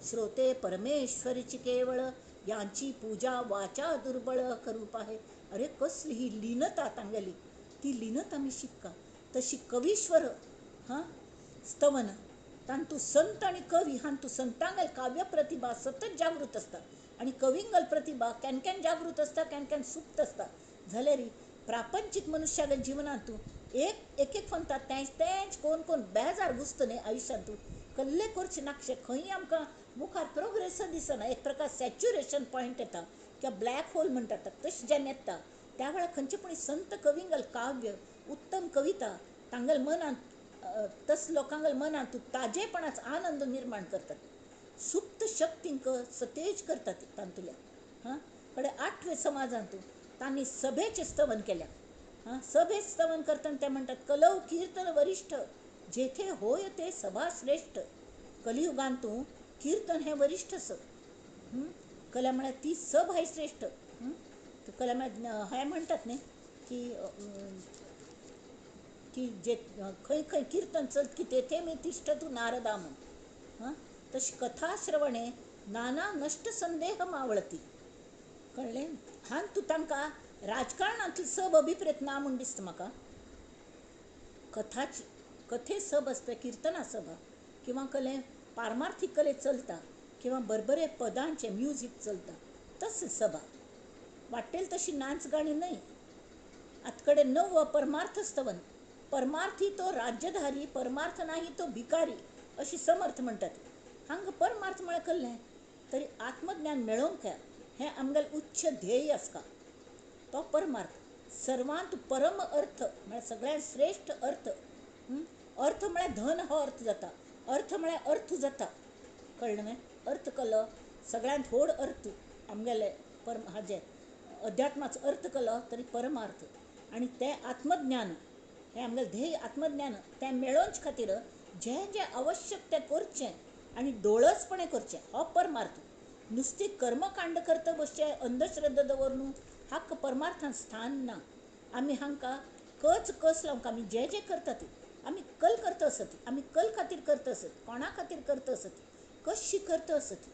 श्रोते परमेश्वरीची केवळ यांची पूजा वाचा दुर्बळ करू पाहे. अरे कसली ही लीनता तांगेली ती लीनता मी शिक्का. तशी कवीश्वर हां स्तवन तांतू संत आनी कवी हांतू संतांगेल काव्य प्रतिभा सतत जागृत आसता आनी कविंगल प्रतिभा can can जागृत आसता can can सुप्त आसता. जाल्यार प्रापंचीक मनुष्यागेल जिवनांतू एक एक एक फंता तेंच तेंच कोण कोण बेजार घुसता न्ही आयुश्यांतू कल्ले करचे नाकशे खंय आमकां मुखार प्रोग्रेस दिसना. एक प्रकार सॅच्युरेशन पॉयंट येता किंवा ब्लॅक होल म्हणटात तशें जेन्ना येता त्या वेळार खंयचे पूण संत कविंगल काव्य उत्तम कविता तांगेल मनांत तस लोकांगेल मनांत ताजेपणाचो आनंद निर्माण करतात सुप्त शक्तींक सतेज करतात तांतुल्या. हां कडेन आठवे समाजांतू तांणी सभेचें स्तवन केल्या. हां सभेत स्तवन करतना ते म्हणटात कलव कीर्तन वरिश्ठ जेथे होय ते सभा श्रेश्ठ. कलियुगांतू कीर्तन हें वरिश्ठ आसा. कला म्हळ्यार ती सभा ही श्रेश्ठ. कला म्हळ्यार हें म्हणटात न्ही की की जे खंय खंय कीर्तन चलत की तेथे मी तिष्ठ तू नारदा म्हूण. हां तशी कथा श्रवणे नाना नश्ट संदेह मावळती. कळ्ळें हान तूं तांकां राजकारणांतली सब अभिप्रेत ना म्हूण दिसता म्हाका. कथाची कथे सब आसता किर्तना सभा किंवा कले पारमार्थीक कले चलता किंवा बरबरे पदांचें म्युजीक चलता तसली सभा वाटेल तशी नाच गाणी न्हय. आतां कडेन नवो परमार्थ स्तवन परमार्थी तो राज्यधारी परमार्थ नाही तो भिकारी अशी समर्थ म्हणटात. हांगा परमार्थ म्हळ्यार कसलें तरी आत्मज्ञान मेळोवंक हें आमगेलें उच्च ध्येय आसता तो परमार्थ. सर्वांत परम अर्थ म्हळ्यार सगळ्यांत श्रेश्ठ अर्थ. अर्थ म्हळ्यार धन हो अर्थ जाता, अर्थ म्हळ्यार अर्थ जाता, कळ्ळें न्हय? अर्थ कलो सगळ्यांत व्हड अर्थ आमगेले परम हाजे अध्यात्माचो अर्थ कलो तरी परमार्थ. आनी तें आत्मज्ञान हें आमगेलें ध्येय आत्मज्ञान तें मेळोवचे खातीर जें जें आवश्यक तें करचें आनी डोळसपणे करचें हो परमार्थ. नुस्ती कर्मकांड करता बसचें अंधश्रद्धा दवरून हाका परमार्थान स्थान ना. आमी हांकां कच कस लावंक आमी जें जें करता ती आमी कल करता आसत, आमी कल खातीर करता आसत, कोणा खातीर करता आसत, कशी करता आसत,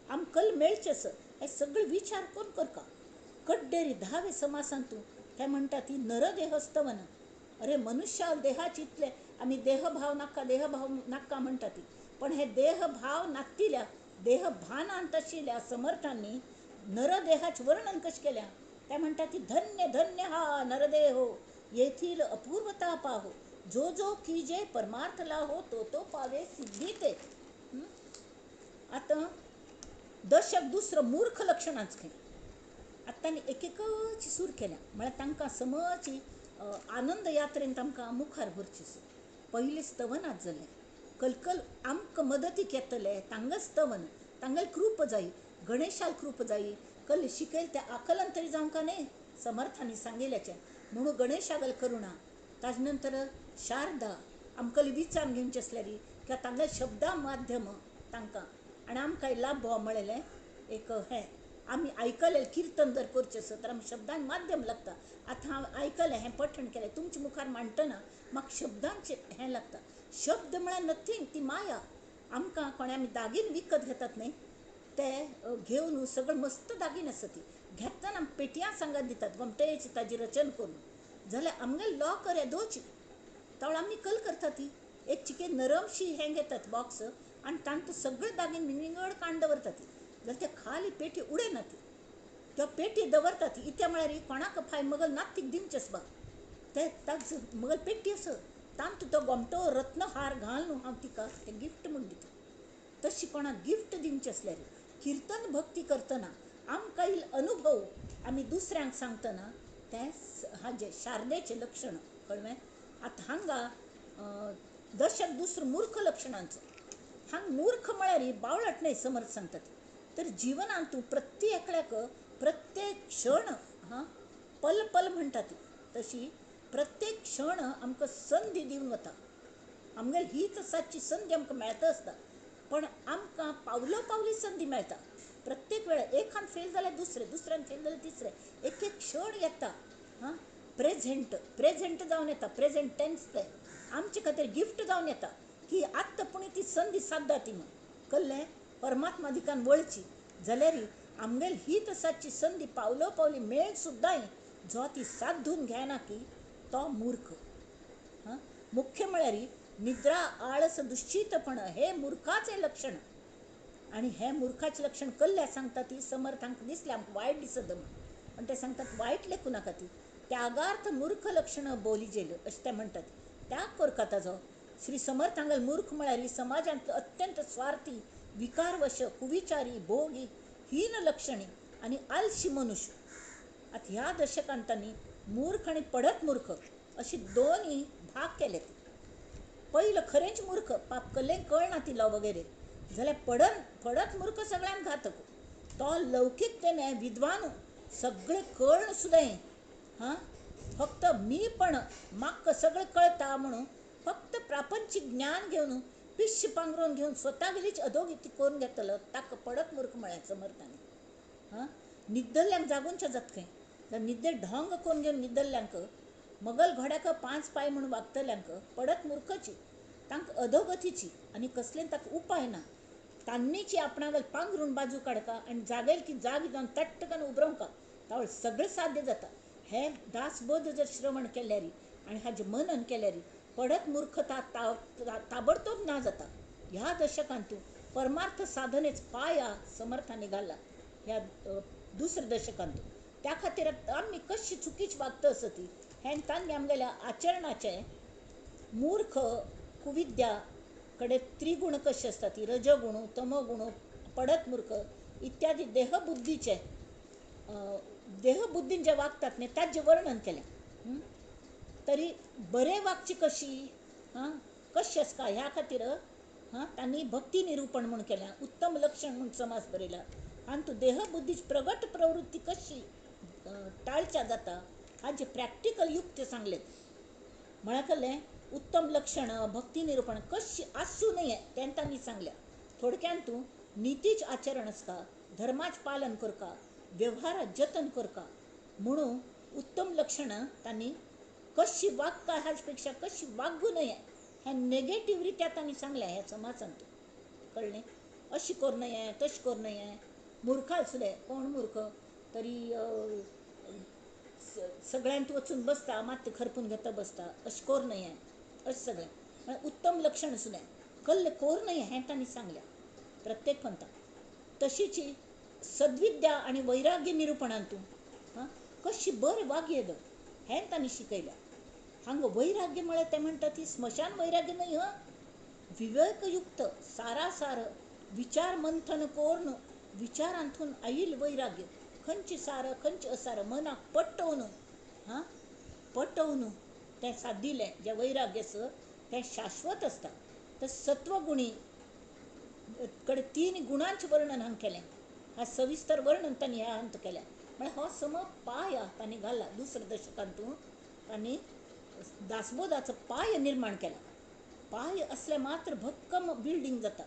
आमकां कल मेळचें आसत, हे सगळे विचार करून करका. कड्डेरी धावे समासान तूं हे म्हणटा ती नरदेहस्तवन. अरे मनुष्या देहाची इतले आमी देहभाव नाका देहभाव नाका म्हणटा ती, पण हे देहभाव नातिल्या देहभानांत आशिल्ल्या समर्थांनी नरदेहाचें वर्णन कशें केल्या ते म्हणटा ती धन्य धन्य हा नरदेहो येथील अपूर्वता पाहो, जो जो कीजे परमार्थ लाहो तो तो पावे सिद्धी ते. आतां दशक दुसरो मूर्ख लक्षणांच खंय. आतां तांणी एक एकच सूर केल्या म्हळ्यार तांकां समची आनंद यात्रेन तांकां मुखार व्हरची. पयलें स्तवनात जालें कलकल आमकां मदतीक येतले तांगेलें स्तवन, तांगेली कृप जायी, गणेशाल कृप जायी, कल शिकयल तें आकलन तरी जावंक न्हय समर्थांनी सांगिल्ल्याचें म्हणून गणेशागल करुणा. ताजे नंतर शारदा आमकां विचार घेवचे आसल्यार किंवा तांगेल्या शब्दा माध्यम तांकां आनी आमकां लाभ मेळ्ळें एक हें आमी आयकलें किर्तन जर करचें आसत तर आमकां शब्दान माध्यम लागता. आतां हांव आयकलें हें पठण केलें तुमच्या मुखार मांडटना म्हाका शब्दांचें हें लागता. शब्द म्हळ्यार नथींग, ती माया. आमकां कोणें आमी दागीन विकत घेतात न्हय ते घेवन सगळें मस्त दागीन आसता ती घेतना आमकां पेटयां सांगात दितात गोमटेची ताजी रचन करून, जाल्यार आमगेले लॉकर येदोची तवळ आमी कल करता ती एक चिके नरमशी हें घेतात बॉक्स आनी तांतूं सगळे दागीन विंगड काण दवरतात जाल्यार ते खाली पेटी उडयना ती त्या पेटी दवरतात. इत्या म्हळ्यार कोणाक फाय मगल नातीक दिवचें आसपा ते ताज मगल पेटी आसा तांतूं तो गोमटो रत्नहार घाल न्हू हांव तिका तें गिफ्ट म्हूण दिता. तशी कोणाक गिफ्ट दिवचें आसल्यार किर्तन भक्ती करतना आमकां येयलो अनुभव आमी दुसऱ्यांक सांगतना तें हाजें शारदेचें लक्षण कळ्ळें. आतां हांगा दशक दुसरो मूर्ख लक्षणांचो. हांगा मूर्ख म्हळ्यार बावळट न्हय समर्थ सांगतात तर जिवनांत तूं प्रत्येकल्याक प्रत्येक क्षण हां पल पल म्हणटा ती तशी प्रत्येक क्षण आमकां संदी दिवन वता. आमगेली हीच सातची संदी आमकां मेळता आसता पण आमकां पावलो पावली संदी मेळटा. प्रत्येक वेळार एकान फेल जाल्यार दुसरें, दुसऱ्यान फेल जाल्यार तिसरें, एक एक क्षण येता हां प्रेझेंट प्रेझेंट जावन येता, प्रेझेंट टेन्स तें आमचे खातीर गिफ्ट जावन येता की आत्तां पूण ती संदी सादता ती म्हूण कळ्ळें. परमात्मा दिकान वळची जाल्यार आमगेली ही तसाची संदी पावलो पावली मेळ सुद्दां जो ती सादून घेना की तो मूर्ख. हां मुख्य म्हळ्यार निद्रा आळस दुश्चितपण हे मूर्खाचें लक्षण. आनी हे मूर्खाचें लक्षण कल्ल्या सांगता ती समर्थांक दिसलें आमकां वायट दिसत म्हूण, पण ते सांगतात वायट लेखूं नाका ती त्यागार्थ मूर्ख लक्षण बोलिजेल अशें ते म्हणटात. त्याग करका ताजो. श्री समर्थांगेले मूर्ख म्हळ्यार समाजांत अत्यंत स्वार्थी, विकारवश, कुविचारी, भोगी, हीन लक्षणी आनी आलशी मनुष्य. आतां ह्या दशकांत तांणी मूर्ख आनी पडत मूर्ख अशी दोनूय भाग केले. पयलो खरेंच मूर्ख पाप कल्लें कळना तिलो वगैरे जाल्यार पडत मूर्ख सगळ्यांक घातक. तो लौकिकतेने विद्वान सगळें कळण सुद्दां हां फक्त मी पण म्हाका सगळें कळटा म्हणून फक्त प्रापंचीक ज्ञान घेवन पिश्य पांगरून घेवन स्वता गेलीच अधोगती करून घेतलो ताका पडत मूर्ख म्हळ्यार समर्थांनी. हां निद्दल्ल्यांक जागोवचें जाता खंय, जाल्यार निद्दे ढोंग करून घेवन निद्दल्ल्यांक मगल घोड्याक पांच पांय म्हूण वागतल्यांक पडत मूर्खची तांकां अधोगतीची आनी कसलें ताका उपाय ना. तांणीची आपणागेल पांगरून बाजू काडका आनी जागेल की जाग जावन तट्टकन उबरोवंका तावळ सगळें साध्य जाता. हे दासबोध जर श्रवण केल्यार आनी हाजें मनन केल्यार पडत मूर्खता ताबडतोब ना जाता. ह्या दशकांतू परमार्थ साधनेच पाया समर्थांनी घाला ह्या दुसऱ्या दशकांतू. त्या खातीर आमी कशी चुकीची वागता आसत हें तांणी आमगेल्या आचरणाचें मूर्ख कुविद्या कडे त्रिगुण कशे आसता ती रजगुण, तमगुण, पडत मूर्ख इत्यादी देहबुद्धीचे देहबुद्धीन जे वागतात न्ही ताजें वर्णन केलें. तरी बरें वागची कशी, हां कशी आसता ह्या खातीर हां तांणी भक्ती निरूपण म्हूण केलें, उत्तम लक्षण म्हूण समास बरयला. आनी तूं देहबुद्धीची प्रगट प्रवृत्ती कशी टाळच्या जाता हाजे प्रॅक्टिकल युक्ती सांगलें. म्हळ्यार कळ्ळें उत्तम लक्षण भक्ती निरूपण कशी आसूं नये तें तांणी सांगलें. थोडक्यान तूं नितीच आचरण आसता, धर्माचें पालन करका, व्यवहारात जतन करका म्हणून उत्तम लक्षणां तांणी कशी वागता हाचे पेक्षा कशी वागूं नये हें नेगेटीव रित्या तांणी सांगलें ह्या समाजांत. कळ्ळें? अशें करूं नये तशें करूं नये. मूर्ख आसले कोण मूर्ख तरी सगळ्यांत वचून बसता मात खरपून घेता बसता, अशें करूं नये अशें सगळें. म्हळ्यार उत्तम लक्षण आसलें कल्ले करूं नये हें तांणी सांगलें प्रत्येक पंथाक. तशीच सद्विद्या आनी वैराग्य निरूपणांतू हां कशी बरें वागयें हें तांणी शिकयलें. हांगा वैराग्य म्हळ्यार ते म्हणटा ती स्मशान वैराग्य न्हय, हं विवेकयुक्त सारासार विचार मंथन करून विचारांतून आयिल्लें वैराग्य, खंयचें सार खंयचें असार मनाक पटोवन, हां पटोवन तें सादिलें जें वैराग्य आसा तें शाश्वत आसता. तर सत्वगुणी कडेन तीन गुणांचें वर्णन हांगा केलें, हा सविस्तर वर्णन तांणी ह्या हातूंत केलें. म्हळ्यार हो सम पाय तांणी घाला दुसऱ्या दशकांतून तांणी दासबोधाचो पाय निर्माण केला. पाय असले मात्र भक्कम बिल्डींग जाता,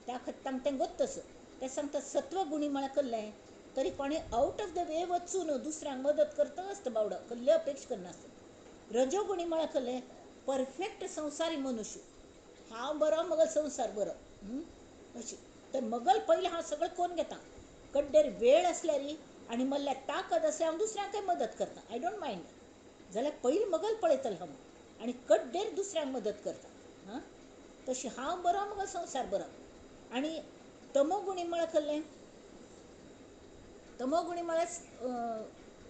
त्या खातीर तांकां तें गोत्त आसा. ते सांगता सत्वगुणी म्हळ्यार कल्लें तरी कोणें आवट ऑफ the way वचून दुसऱ्यांक मदत करता आसता बावडो, कसली अपेक्षा करनासता. रजोगुणी म्हळ्यार कल्लें परफेक्ट संवसारी मनुष्य, हांव बरो मगल संवसार बरो अशी. तर मगल पयलीं हांव सगळें करून घेता, कड्डेर वेळ आसल्यार आनी मल्ल्यार ताकद आसल्यार हांव दुसऱ्यांकय मदत करता, I don't mind. जाल्यार पयलीं मगल पळयतलें हांव आनी कड्डेर दुसऱ्यांक मदत करता. हां तशी हांव बरो मगल संवसार बरो. आनी तमोगुणी म्हळ्यार कल्लें, तमोगुणी म्हळ्यार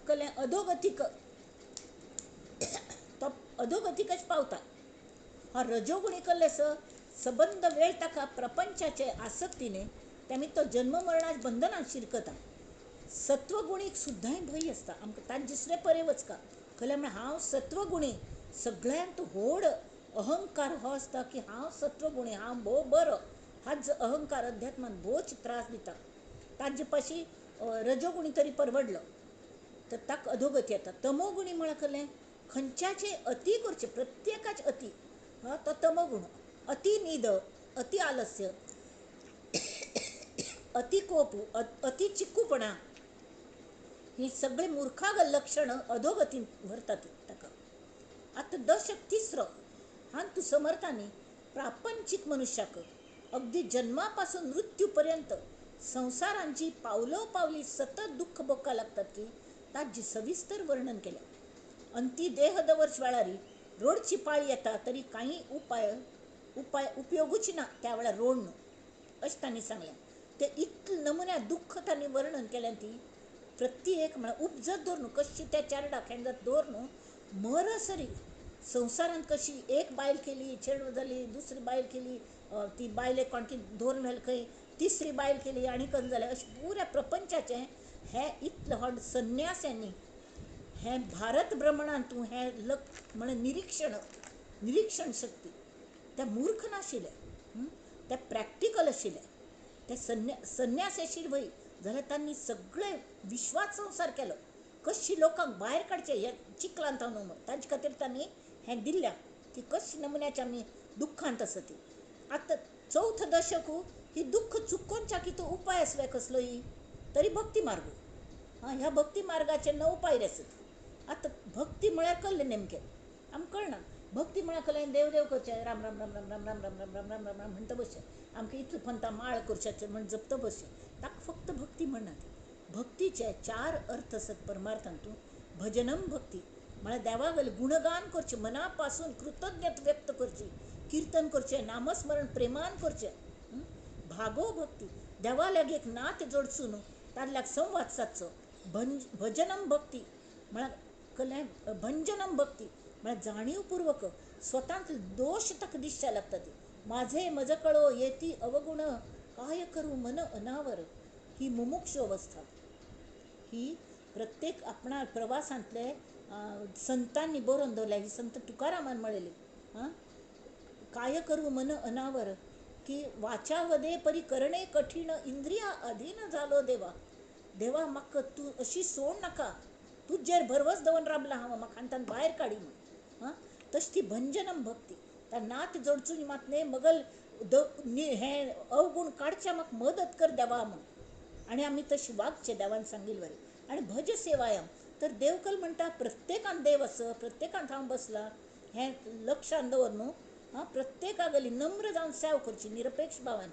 कल्लें अधोगतीक, तो अधोगतीकच पावता. हा रजोगुणी कल्लें आसा सबंद वेळ ताका प्रपंचाचे आसक्तीने तेमी तो जन्म मरणाच बंधनात शिरकता. सत्वगुणीक सुद्दांय भंय आसता आमकां ताजे दुसरे परे वचका. खरें म्हळ्यार हांव सत्वगुणी सगळ्यांत व्हड अहंकार हो आसता की हांव सत्वगुणी, हांव भोव बरो. हाच अहंकार अध्यात्मान भोवच त्रास दिता. ताजे पाशी रजोगुणी तरी परवडलो तर ताका अधोगती येता. तमोगुणी म्हळ्यार कळ्ळें खंयच्याचे अती करचें, प्रत्येकाचे अती, हा तो तमोगुण. अति न्हीद, अति आलस्य, अति कोप, अति चिक्कूपणा ही सगळीं मुर्खागल लक्षणां अधोगतीन व्हरतात ताका. आतां दशक तिसरो हातूंत समर्थांनी प्रापंचीक मनुष्याक अगदी जन्मापासून मृत्यू पर्यंत संवसारांची पावलो पावली सतत दुःख भोगपाक लागतात की ताजी सविस्तर वर्णन केलें. अंती देह दवर्च वेळार रोडची पाळी येता तरी कांय उपाय उपाय उपयोगूच ना त्या वेळार रोड न्हू अशें तांणी सांगलें. ते इतले नमुन्या दुःख तांणी वर्णन केलें ती प्रत्येक म्हळ्यार उपजत दवर न्हू कशी त्या चेरडाक हेंजत दवर न्हू मरसरी संवसारांत कशी एक बायल केली चेडूं जाली, दुसरी बायल केली ती बायलेक कोणकी दवरून व्हेलें खंय, तिसरी बायल केली आनी कन जालें, अशें पुऱ्या प्रपंचाचें हें इतलें व्हड संन्यास्यांनी हें भारत भ्रमणांतू हें म्हळ्यार निरिक्षण, निरिक्षण शक्ती. ते मूर्ख नाशिल्ले, ते प्रॅक्टिकल आशिल्ले. ते संन्यास आशिल्ले वय जाल्यार तांणी सगळे विश्वात संवसार केलो कशी लोकांक भायर काडचें हे चिखलांत म्हूण तांचे खातीर तांणी हें दिल्ल्या की कशी नमुन्याचे आमी दुख्खांत आसा ती. आतां चवथ दशक ही दुख्ख चुकोवच्या कितें उपाय आसले कसलोय तरी भक्ती मार्ग. हां ह्या भक्ती मार्गाचे 9 पायरे आसात. आतां भक्ती म्हळ्यार कळ्ळें नेमकें आमकां कळना. भक्ती म्हळ्यार कळ्ळें देव देव करचें, राम राम राम राम राम राम राम राम राम राम राम राम म्हणटा बसचें, आमकां इतलें पंथा माळ करचें म्हण जपता बसचें, ताका फक्त भक्ती म्हणनात. भक्तीचे 4 अर्थ आसात परमार्थांतू. भजनम भक्ती म्हळ्यार देवागेलें गुणगान करचें, मना पासून कृतज्ञता व्यक्त करची, किर्तन करचें, नामस्मरण प्रेमान करचें. भागो भक्ती देवा लागीं एक नातें जोडचो न्हू तातल्याक संवाद सादचो. भजनम भक्ती म्हळ्यार कळ्ळें, भंजनम भक्ती म्हळ्यार जाणीवपूर्वक स्वतांतले दोश ताका दिसचे लागता ती. माझे मज कळो येती अवगुण काय करू मन अनावर, ही मुमुक्ष अवस्था. ही प्रत्येक आपणा प्रवासांतले संतांनी बरोवन दवरल्या. ही संत तुकारामान म्हणलेली, आं, काय करू मन अनावर की वाचा वदे परी करणे कठीण इंद्रिया अधीन जालो देवा. देवा म्हाका तूं अशी सोड नाका, तुजेर भरवस दवरून राबला हांव, म्हाका हांतान भायर काडी म्हूण. आं, तशी ती भंजनम भक्ती, त्या नात जोडचून मात न्ही मगल हें अवगूण काडच्या म्हाका मदत कर देवा म्हूण. आनी आमी तशी वागचें देवान सांगिल्ले वरी. आनी भज सेवायाम तर देवकल म्हणटा प्रत्येकान देव आसा, प्रत्येकान हांव बसला हें लक्षान दवर न्हू. आं, प्रत्येका गली नम्र जावन सेव करची निरपेक्ष भावान.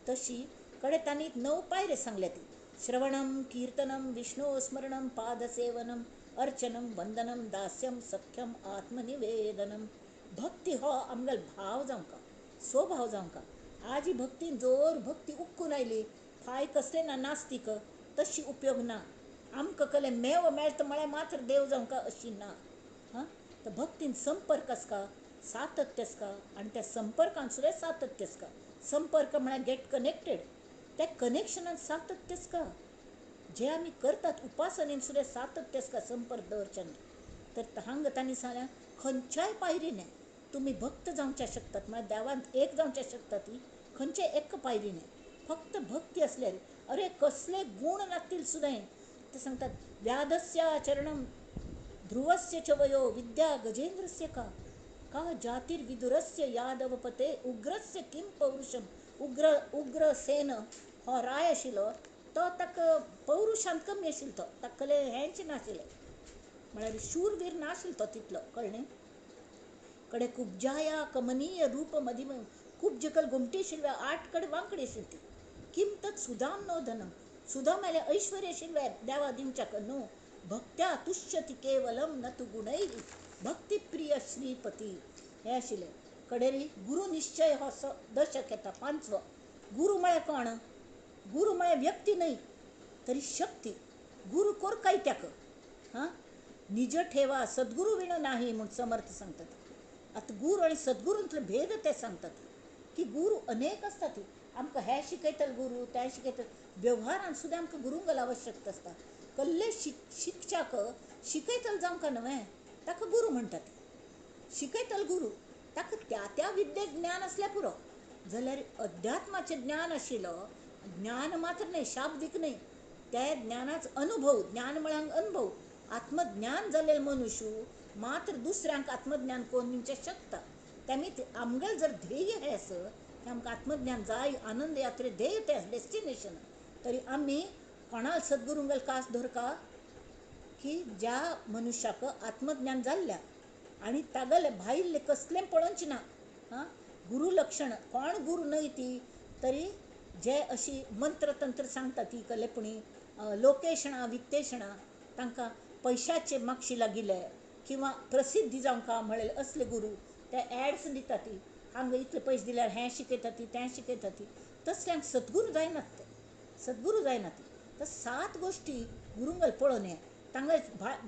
तशी कडे तांणी 9 पायरे सांगल्या ती, श्रवणम कीर्तनम विष्णु स्मरणम पादसेवनम अर्चनम वंदनम दास्यम सख्यम आत्मनिवेदनम. भक्ती हो आमगेलो भाव जावंका, स्वभाव जावंका. आज ही भक्तीन जोर भक्ती उक्कून आयली फाय कसले ना नास्तीक तशी उपयोग ना. आमकां कले मेव मेळटा म्हळ्यार मात्र देव जावंका अशी ना. हां, तर भक्तीन संपर्क आसका, सातत्य आसका, आनी त्या संपर्कान सुद्दां सातत्य आसका. संपर्क म्हळ्यार गेट कनेक्टेड, त्या कनेक्शनान सातत्य आसका. जे आमी करतात उपासनेन सुद्दां सातत्य आसका, संपर्क दवरच्यान. तर हांगा तांणी सांगलें खंयच्याय पायरीने तुमी भक्त जावच्या शकतात, म्हळ्यार देवांत एक जावच्या शकतात. ती खंयच्याय एक पायरीने फक्त भक्ती आसल्यार, अरे कसले गूण नासतील सुद्दां ते सांगतात व्याधस्य चरणम ध्रुवस्य च वयो विद्या गजेंद्रस्य का का जातीर्विदुरस्य यादवपते उग्रस्य किम पौरुषम. उग्र उग्रसेन हो राय आशिल्लो तो ताका पौरुशांत कमी आशिल्लो, तो ताकले हेंच नाशिल्लें, म्हळ्यार शूरवीर नाशिल्लो तो तितलो, कळ्ळें. कडे कुब्जाया कमनीय रूप मदी कुब्जकल गोमटी आशिल्ल्या 8 कडे वांकडी आशिल्ली ती. किम तत् सुदाम नो धनम, सुदाम आल्या ऐश्वर्य आशिल्ल्या देवा दिवच्याक न्हू. भक्त्या तुष्यति केवलम न तु गुणैः भक्तिप्रिय श्रीपती हें आशिल्लें. कडेरी गुरु निश्चय हो दशक येता 5वो. गुरु म्हळ्यार कोण? गुरु म्हळ्यार व्यक्ती न्हय तरी शक्ती. गुरु कोरकाय त्याक, हां, निज ठेवा सद्गुरू विण नाही म्हूण समर्थ सांगतात. आतां गुरू आनी सद्गुरूंतले भेद ते सांगतात की गुरू अनेक आसतात, आमकां हें शिकयतले गुरू, तें शिकयतले, वेव्हारान सुद्दां आमकां गुरूंक आवश्यकता आसता. कल्ले शिकच्याक शिकयतले जावंक न्हय ताका गुरू म्हणटात. शिकयतले गुरू ताका त्या त्या विद्येक ज्ञान आसल्यार पुरो, जाल्यार अध्यात्माचें ज्ञान आशिल्लो, ज्ञान मात्र न्हय, शाब्दीक न्हय, त्या ज्ञानाचो अनुभव, ज्ञान म्हळ्यार अनुभव, आत्मज्ञान जाल्ले मनुष्य मात्र दुसऱ्यांक आत्मज्ञान करून दिवचें शकता. तेमी आमगेलें जर ध्येय हें आसा की आमकां आत्मज्ञान जाय, आनंद यात्रे ध्येय तें डेस्टिनेशन, तरी आमी कोणाक सद्गुरूंगेल कास धरका की ज्या मनुष्याक आत्मज्ञान जाल्ल्या आनी तागेलें भायलें कसलें पळोवचें ना. आं, गुरू लक्षण कोण गुरू न्हय ती, तरी जे अशी मंत्रतंत्र सांगता ती कलेपणी लोकेशणां वित्तेशणां तांकां पयशाचे मागशी लागिल्ले किंवा प्रसिद्धी जावंका म्हळ्ळे असले गुरू ते एड्स दिता ती, हांगा इतले पयशे दिल्यार हें शिकयता ती, तें शिकयता ती, तसल्यांक सद्गुरू जायनात, ते सद्गुरू जायनात. तर 7 गोश्टी गुरूंगल पळोवन ये, तांगेल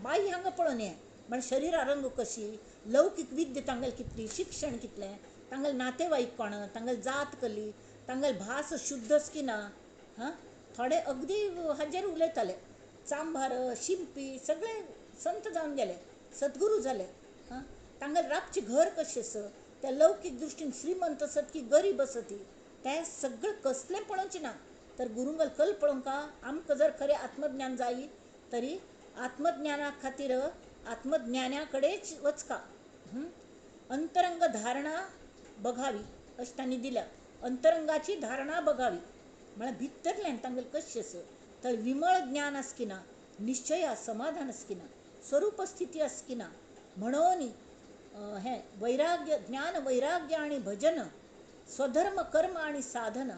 बाई हांगा पळोवन ये, म्हळ्यार शरिरा रंग कशी, लौकीक विद्या तांगेल कितली, शिक्षण कितलें, तांगेल नातेवाईक कोण, तांगेल जात कसली, तांगेल भास शुद्धच की ना. हां, थोडे अगदी हाजेर उलयताले, चांभार शिंपी सगळे संत जावन गेले, सद्गुरू जाले. हां, तांगेल राबचें घर कशें आसा, त्या लौकीक दृश्टीन श्रीमंत आसत की गरीब आसत ती, तें सगळें कसलें पळोवचें ना. तर गुरूंगल कल पळोवंका आमकां जर खरें आत्मज्ञान जाय तरी आत्मज्ञाना खातीर आत्मज्ञाना कडेच वचका. अंतरंग धारणा बघावी अशें तांणी दिल्या. अंतरंगाची धारणा बघावी म्हळ्यार भितरल्यान तांगेलें कशें आसा, तर विमळ ज्ञान आसा की ना, निश्चय समाधान आसा की ना, स्वरूप स्थिती आसा की ना, म्हणून हें वैराग्य, ज्ञान वैराग्य आनी भजन, स्वधर्म कर्म आनी साधन,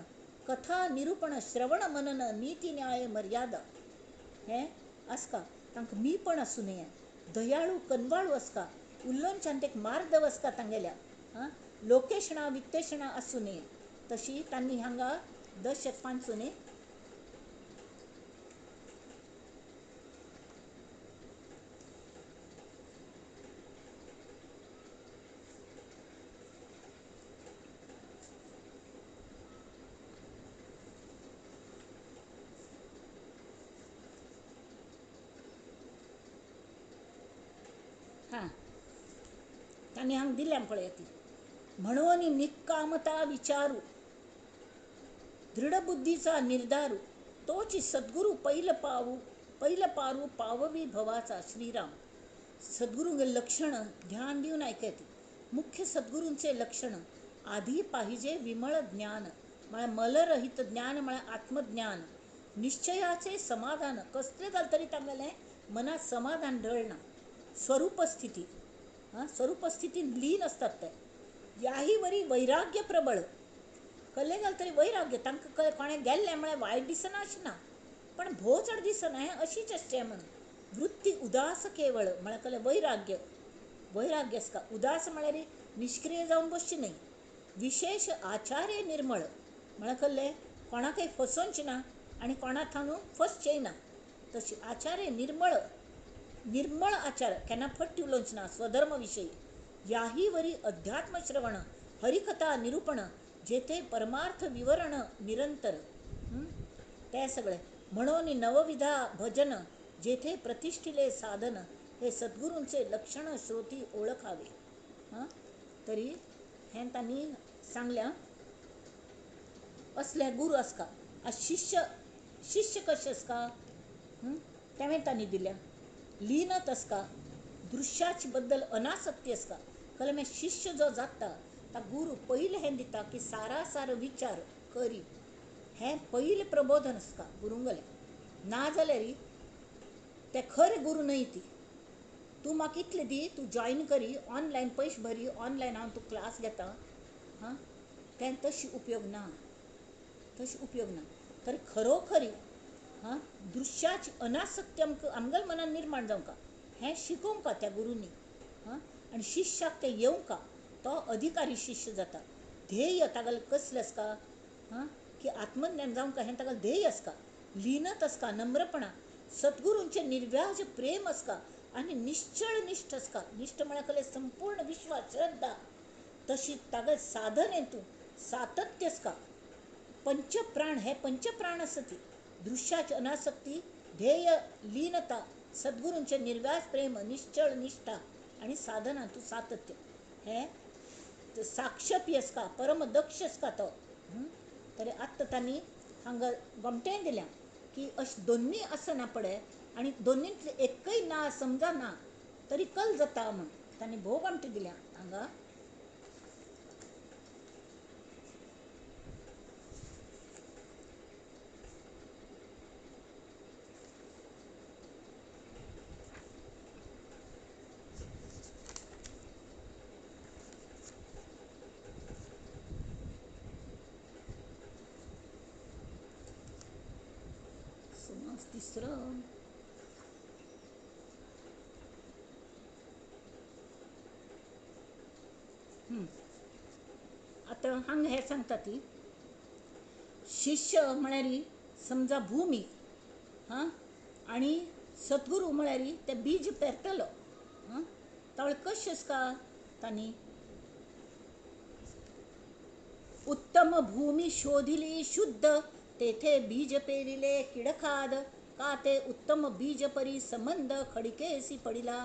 कथा निरूपण श्रवण मनन नीती न्याय मर्यादा हें आसका. तांकां मीपण आसूं नये, दयाळू कनवाळू आसका, उल्लोवच्यान तेक मार्दव आसका तांगेल्या, आं, लोकेशणां वित्तेशणां आसूं नये. तशी तांणी हांगा दशक 5 न्ही हां तांणी हांगा दिल्या पळया ती. म्हणून निक्कामता विचारू दृढबुद्धीचा निर्धारू तोची सद्गुरू पैल पावू पैल पारू पाववी भवाचा. श्रीराम. सद्गुरूंचे लक्षण ध्यान दिवन ऐकायचे. मुख्य सद्गुरूंचे लक्षण आधी पाहिजे विमळ ज्ञान म्हळ्यार मलरहित ज्ञान म्हळ्यार आत्मज्ञान, निश्चयाचे समाधान. कसलें जालें तरी तांगेलें मनात समाधान ढळना. स्वरूपस्थिती, हां स्वरूपस्थितीन लीन आसतात ते. याही वरी वैराग्य प्रबळ. कसलें जालें तरी वैराग्य तांकां कोणें गेल्लें म्हळ्यार वायट दिसना अशें ना, पण भोव चड दिसना हें अशीच आसचें म्हणून. वृत्ती उदास केवळ म्हळ्यार कसलें वैराग्य, वैराग्य आसता. उदास म्हळ्यार निश्क्रिय जावन बसचें न्हय. विशेष आचार्य निर्मळ म्हळ्यार कसलें कोणाकय फसोवचें ना आनी कोणा थावन फसचेंय ना. तशी आचार्य निर्मळ, निर्मळ आचार केन्ना फट उलोवचें ना स्वधर्म विशयी. याही वरी अध्यात्म श्रवण हरिकथा निरूपण जेथे परमार्थ विवरण निरंतर ते सगळे. म्हणून नवविधा भजन जेथे प्रतिष्ठिले साधन हे सद्गुरूंचे लक्षण श्रोती ओळखावे. हां तरी हें तांणी सांगल्या. असले गुरू आसका. शिष्य, शिष्य कशें आसका तेवें तांणी दिल्या. लीनत आसका, दृश्याचे बद्दल अनासक्ती आसका. कळ्ळें मागीर शिष्य जो जाता ता गुरू पयलें हें दिता की सारासार विचार करी, हें पयलें प्रबोधन आसता गुरूंगलें. ना जाल्यार ते खरें गुरू न्हय ती. तूं म्हाका इतलें दी, तूं जॉयन करी, ऑनलायन पयशे भरी, ऑनलायन हांव तुका क्लास घेता, हां तें तशें उपयोग ना, तशें उपयोग ना. तर खरोखरी हां दृश्याची अनासक्ती आमकां आमगेल्या मनान निर्माण जावंका हें शिकोवंका त्या गुरूंनी. हां आनी शिष्याक तें येवंका, तो अधिकारी शिष्य जाता. ध्येय तागेलें कसलें आसता हां की आत्मज्ञान जावंका हें तागेलें ध्येय आसता. लीनत आसता, नम्रपणा, सद्गुरूंचें निर्व्याज प्रेम आसता आनी निश्चळ निश्ठ आसता. निश्ठ म्हळ्यार कसलें संपूर्ण विश्वास, श्रद्धा. तशी तागेलें साधन तूं सातत्य आसता. पंचप्राण हे पंचप्राण आसा ती. दृश्याची अनासक्ती, ध्येय लीनता, सद्गुरूंचें निर्व्याज प्रेम, निश्चळ निश्ठा आनी साधना तूं सातत्य. हें साक्षपी आसता, परम दक्ष आसता तो. तरी आत्तां तांणी हांगा गोमटें दिल्या की अशें दोन्नूय आसना पळय आनी दोन्नींतलें एकय ना समजा ना तरी कल जाता म्हूण तांणी भोव गोमटें दिल्या हांगा. तिसरं आतां हांगा हें सांगता ती. शिष्य म्हळ्यार समजा भूमी, हां आनी सद्गुरू म्हळ्यार तें बीज पेरतलो. हां तावळ कशें आसता तांणी उत्तम भूमी शोधिली शुद्ध तेथे बीज पेरिले किडखाद का ते उत्तम बीज परी संबंध खडिकेसी पडिला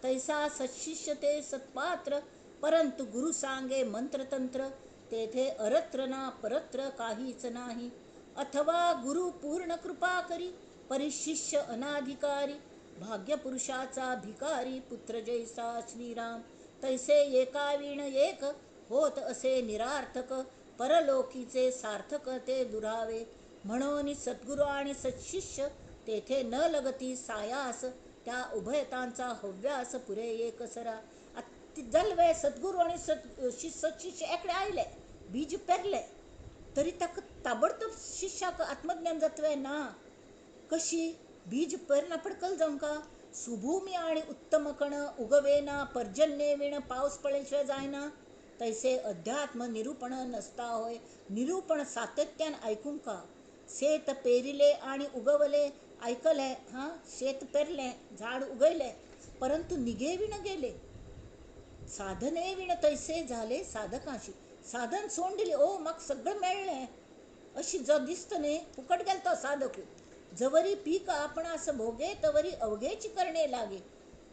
तैसा सत्शिष्य ते सत्पात्र परंतु गुरु सांगे मंत्रतंत्र तेथे अरत्र ना परत्र काहीच नाही. अथवा गुरु पूर्ण कृपा करी परिशिष्य अनाधिकारी भाग्यपुरुषाचा भिकारी पुत्र जैसा श्रीराम तैसे एकावीण एक होत असे निरार्थक परलोकीचे सार्थक ते दुरावे. म्हणून सद्गुरू आणि सत्शिष्य तेथे न लगती सायास त्या उभयतांचा हव्यास पुरे एक सरा. जालें सद्गुरू आनी सत्शिष्य एकडे आयले, बीज पेरले तरी ताका ताबडतोब शिष्याक आत्मज्ञान जातलें ना. कशी बीज पेरना पडकल जावंका सुभूमी आणि उत्तम कण उगवेना पर्जन्य विण पावस पडले जायना तैसे अध्यात्म निरूपण नसता होय. निरूपण सातत्यान ऐकूंका. शेत पेरिले आणि उगवले ऐकले, हां शेत पेरले झाड उगयले परंतु निघेविण गेले. साधने विण तैसे झाले साधकांशी. साधन सोडून दिले, ओ म्हाका सगळें मेळ्ळें अशी जो दिसता न्ही फुकट गेलो तो साधक. जवरी पीक आपणास भोगे तवरी अवघेची करणे लागे.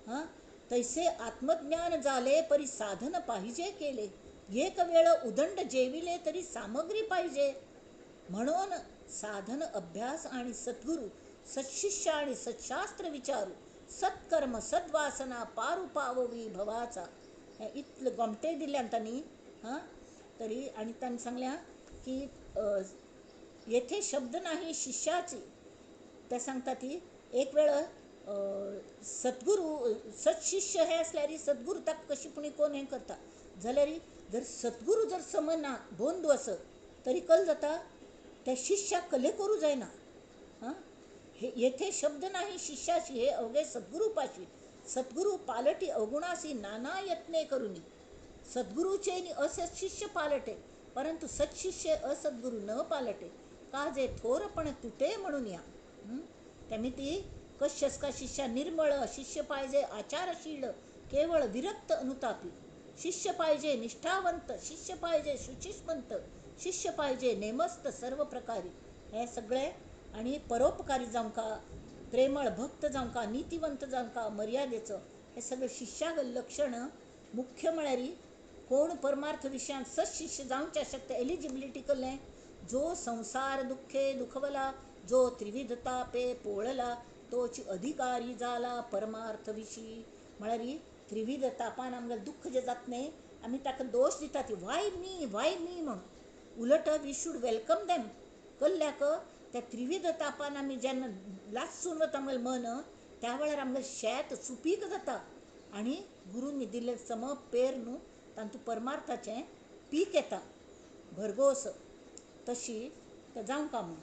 हां तैसे आत्मज्ञान जाले परी साधन पाहिजे केले. एक वेळ उदंड जेविले तरी सामग्री पाहिजे. म्हणून साधन अभ्यास आणि सद्गुरू, सत्शिष्य आणि सत्शास्त्र विचारू, सत्कर्म सद्वासना पारू पाववी भवाचा. हे इतले गोमटे दिल्यान तांणी. हां, तरी आनी तांणी सांगल्या की येथे शब्द नाही शिष्याची. ते सांगता ती एक वेळ सद्गुरू सत्शिष्य हे आसल्यार सद्गुरू ताका कशी पुणी कोण हें करता जाल्यार जर सद्गुरू जर समना बंदू आसत तरी कल जाता त्या शिष्याक कले करूं जायना. हां, हे येथे शब्द नाही शिष्याशी हे अवघे सद्गुरूपाशी. सद्गुरू पालटी अवगुणासी नाना यत्ने करुनी. सद्गुरूचे नि असत्शिष्य पालटे, परंतु सत्शिष्य असद्गुरू न पालटे. का जे थोरपण तुटे म्हणून या. त्यामी ती कश्यस का शिष्या निर्मळ, शिष्य पाहिजे आचारशील, केवळ विरक्त अनुतापी, शिष्य पाहिजे निष्ठावंत, शिष्य पाहिजे शुचिस्मंत, शिष्य पाहिजे नेमस्त सर्व प्रकारी. हे सगळे आणि परोपकारी जावंका, प्रेमळ भक्त जावंका, नीतिवंत जावंका, मर्यादेचो, हे सगळे शिष्याग लक्षण. मुख्य म्हळ्यार कोण परमार्थ विशयान सत्शिष्य जावच्या शकता एलिजिबिलिटी कसलें, जो संसार दुःखे दुखवला, जो त्रिविध तापे पोळला, तोच अधिकारी जाला परमार्थ विशी. म्हळ्यार त्रिविध तापान आमगेलें दुख्ख जें जाता न्ही आमी ताका दोश दिता ती वाय मी वाय मी म्हणून. उलट we should welcome them. कल्ल्याक त्या त्रिविध तापान आमी जेन्ना लासून वता आमगेलें मन, त्या वेळार आमगेलें शेत सुपीक जाता आनी गुरूंनी दिल्लें सम पेर न्हू तातूंत परमार्थाचें पीक येता भरघोस. तशी तें जावंका म्हूण.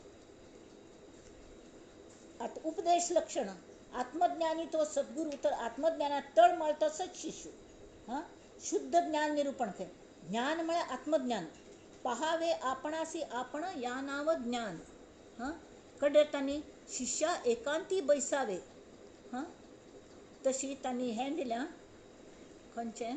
आतां उपदेश लक्षण. आत्मज्ञानी तो सद्गुरू तर आत्मज्ञानात तळमळ तो सत्शिष्य. हां, शुद्ध ज्ञान निरूपण खंय. ज्ञान म्हळ्यार आत्मज्ञान. पहावे आपणासी आपण या नाव ज्ञान. हां, कडे तांणी शिष्या एकांती बैसावे. हां, तशी तांणी हें दिल्यां खंयचें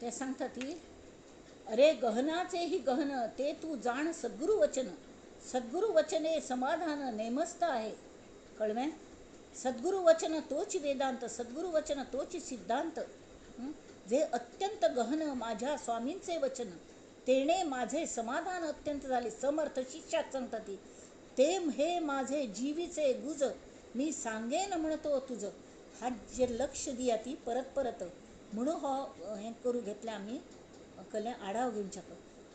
ते सांगता ती अरे गहनाचे ही गहन ते तू जाण सद्गुरू वचन. सद्गुरू वचने समाधान नेमस्त आहे. कळवें? सद्गुरू वचन तोच वेदांत, सद्गुरू वचन तोच सिद्धांत. जे अत्यंत गहन माझ्या स्वामींचे वचन, तेणे माझे समाधान अत्यंत झाले. समर्थ शिष्याक सांगता ती ते हे माझे जीवीचे गुज, मी सांगेन म्हणतो तुझ. हा जे लक्ष दिया ती परत परत म्हणून हो हें करूं घेतलें आमी कलें आडाव घेवच्याक.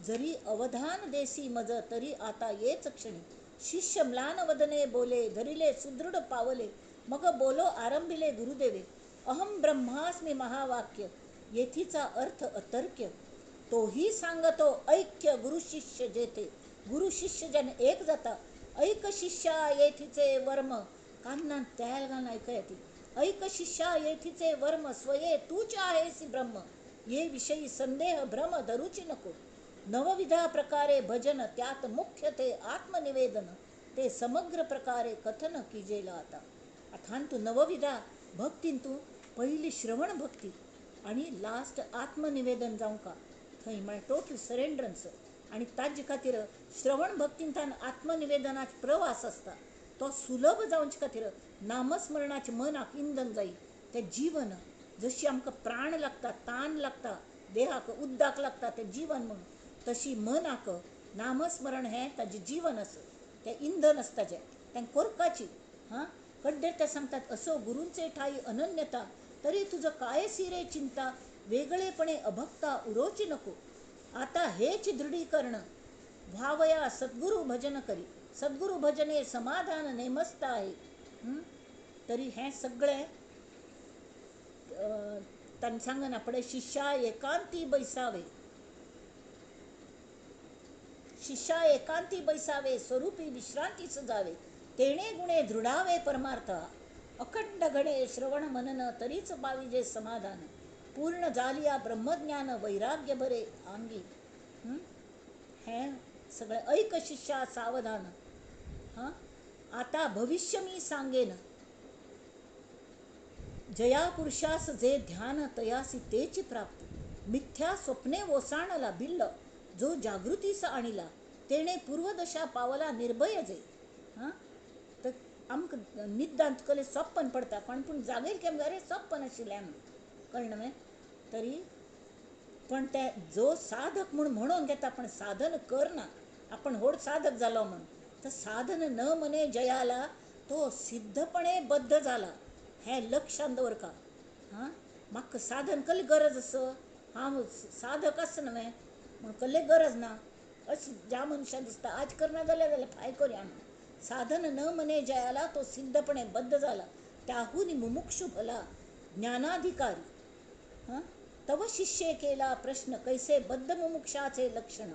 जरी अवधान देसी मज तरी आता येच क्षणी, शिष्य म्लान वदने बोले, धरिले सुदृढ पावले, मग बोलो आरंभिले गुरुदेवे. अहम ब्रह्मास्मी महावाक्य येथीचा अर्थ अतर्क्य, तोही सांगतो ऐक्य गुरु शिष्य जेथे. गुरु शिष्य जेन्ना एक जाता, ऐक शिष्या येथीचे वर्म. कान्नान तेल घालून आयकया ती. ऐक शिष्या येथीचे वर्म, स्वये तूच आहेसी ब्रह्म, ये विषयी संदेह भ्रम धरूची नको. नवविधा प्रकारे भजन, त्यात मुख्य ते आत्मनिवेदन, ते समग्र प्रकारे कथन कीजेला. आता आतां तूं नवविधा भक्तीन तूं पयली श्रवण भक्ती आनी लास्ट आत्मनिवेदन जावंका थंय, म्हळ्यार टोटल सरेंडरन्स. आनी ताजे खातीर श्रवण भक्तींतल्यान आत्मनिवेदनाचो प्रवास आसता तो सुलभ जावचे खातीर नामस्मरणाचें मनाक इंधन जाय. तें जीवन जशी आमकां प्राण लागता, तान लागता, देहाक उद्दाक लागता तें जीवन म्हणून, तशी मनाक नामस्मरण हें ताजें जीवन आसा, तें इंधन आसता जें तें कोरपाची. हां, कड्डे ते सांगतात असो गुरूंचे ठाई अनन्यता, तरी तुझं काय सिरे चिंता, वेगळेपणे अभक्ता उरोची नको. आता हेच दृढीकरण व्हावया सद्गुरू भजन करी. सद्गुरू भजने समाधान नेमस्त आहे. तरी हें सगळें तांणी सांगना पळय, शिष्या एकांती बैसावे, शिष्या एकांती बैसावे, स्वरूपी विश्रांती सजावे, तेणे गुणे दृढावे परमार्थ, अखंड घडे श्रवण मनन, तरीच पाविजे समाधान. पूर्ण जालिया ब्रह्मज्ञान वैराग्य भरे आंगी. हें सगळें ऐक शिष्या सावधान. हां, आता भविष्य मी सांगेन, जया पुरुषास जे ध्यान तयासी तेची प्राप्ती. मिथ्या स्वप्ने ओसाणला भिल्ल, जो जागृतीस आणिला तेणे पूर्वदशा पावला निर्भय जे. हां, तर आमकां निद्दांत कले सपन पडता, पण पूण जागेल की आमकां अरे सपन आशिल्लें म्हूण कळ्ळें न्हय. तरी पण ते जो साधक म्हूण म्हणून घेता पण साधन करना, आपण व्हड साधक जालो म्हूण, तर साधन न मने जयाला तो सिद्धपणे बद्ध जाला हें लक्षांत दवरका. हां, म्हाका साधन कसली गरज आसा, हांव साधक आसा न्हय म्हूण कसली गरज ना अशें ज्या मनशाक दिसता, आज करना जाल्यार जाल्यार फाय करुया म्हूण. साधन न मने जयाला तो सिद्धपणे बद्ध जाला, त्याहून मुमुक्षु भला ज्ञानाधिकारी. हां, तव शिष्ये केला प्रश्न कैसे बद्ध मुमुक्षाचे लक्षण.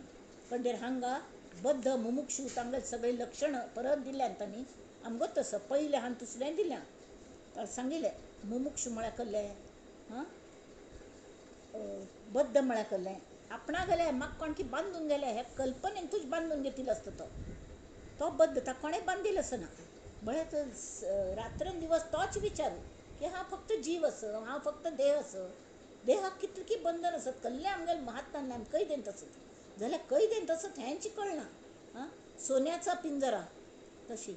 पण हांगा बद्ध मुमुक्षु तांगेले सगळे लक्षण परत दिल्यान तांणी आमगो तसं पयलें हांवें दुसरें दिल्यां. तर सांगिल्लें मुमुक्षु म्हळ्यार कसलें, हां, बद्ध म्हळ्यार कसलें, आपणा गेले म्हाका कोण की बांदून गेले हे कल्पनेंतूच बांदून घेतिल्लो आसता तो, तो बद्ध ताका कोणें बांदिल्लो आसना. म्हळ्यार रात्रंदिवस तोच विचार की हांव फक्त जीव आसा, हांव फक्त देह आसा, देहाक कितलें की बंधन आसत, कसलें आमगेलें महात्मा आमी कैदेंत आसत जाल्यार कैदेंत आसत हेंच कळना. हां, सोन्याचा पिंजरा तशी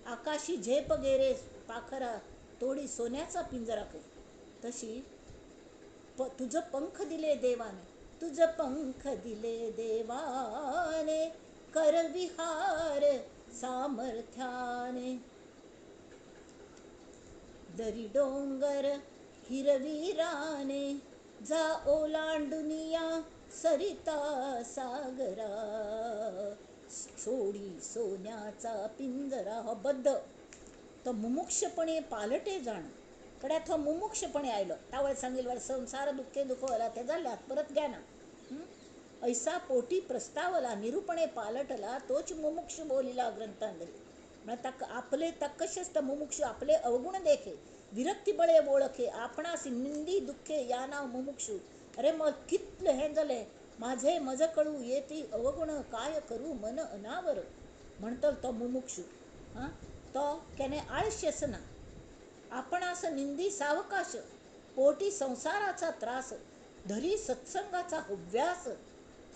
आकाशी झेप गेरे पाखरा तोडी सोन्याचा पिंजरा खंय, तशी तुझं पंख दिले देवाने, तुझं पंख दिले देवाने करविहार सामर्थ्याने. दरी डोंगर हिरवी राने जा ओलांडुनिया सरिता सागरा, सोडी सोन्याचा पिंजरा. हो बद्ध तो मुमुक्षपणे पालटे जाण. कड्या तो मुमुक्षपणे आयलो तावळ सांगील वर संसार दुःखे दुखवला ते जाल्यात परत घ्याना. ऐसा पोटी प्रस्तावला निरूपणे पालटला तोच मुमुक्ष बोलिला ग्रंथांदरी. म्हळ्यार ताका आपले ताका कशें आसता मुमुक्ष आपले अवगुण देखे विरक्ती बळे वळखे आपणास निंदी दुःखे या नाव मुमुक्षु. अरे मग कितलें हें जालें माझे मज कळू येती अवगुण काय करू मन अनावर म्हणटलो तो मुमुक्षु. हां, तो केन्ना आळशी आसना. आपणास निंदी सावकाश पोटी संसाराचा त्रास धरी सत्संगाचा हव्यास.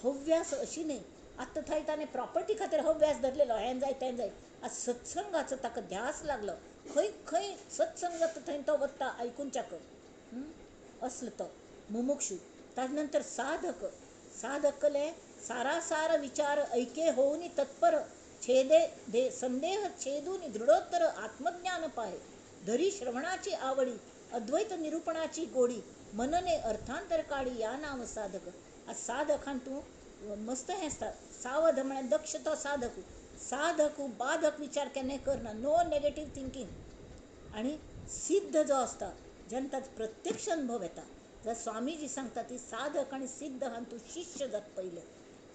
हव्यास अशी न्ही आतां थंय ताणें प्रॉपर्टी खातीर हव्यास धरलेलो, हें जाय तें जाय, आतां सत्संगाचो ताका ध्यास लागलो, खंय खंय सत्संग जाता थंय तो वता आयकुच्याक. असलो तो मुमुक्षु. ताजे नंतर साधक. साधकले सारासार विचार ऐके होऊन तत्पर छेदे दे संदेह छेदून दृढोत्तर आत्मज्ञान पाहे धरी श्रवणाची आवडी अद्वैत निरूपणाची गोडी मनने अर्थांतर काढी या नाव साधक. आज साधकान तूं मस्त हें आसता. सावध म्हळ्यार दक्ष तो साधक. साधक बाधक विचार केन्नाय करना, नो नेगेटीव थिंकींग. आनी सिद्ध जो आसता जेन्ना ताचो प्रत्यक्ष अनुभव येता, जाल्यार स्वामीजी सांगता ती साधक आनी सिद्ध हातूंत शिष्य जाता पयलें,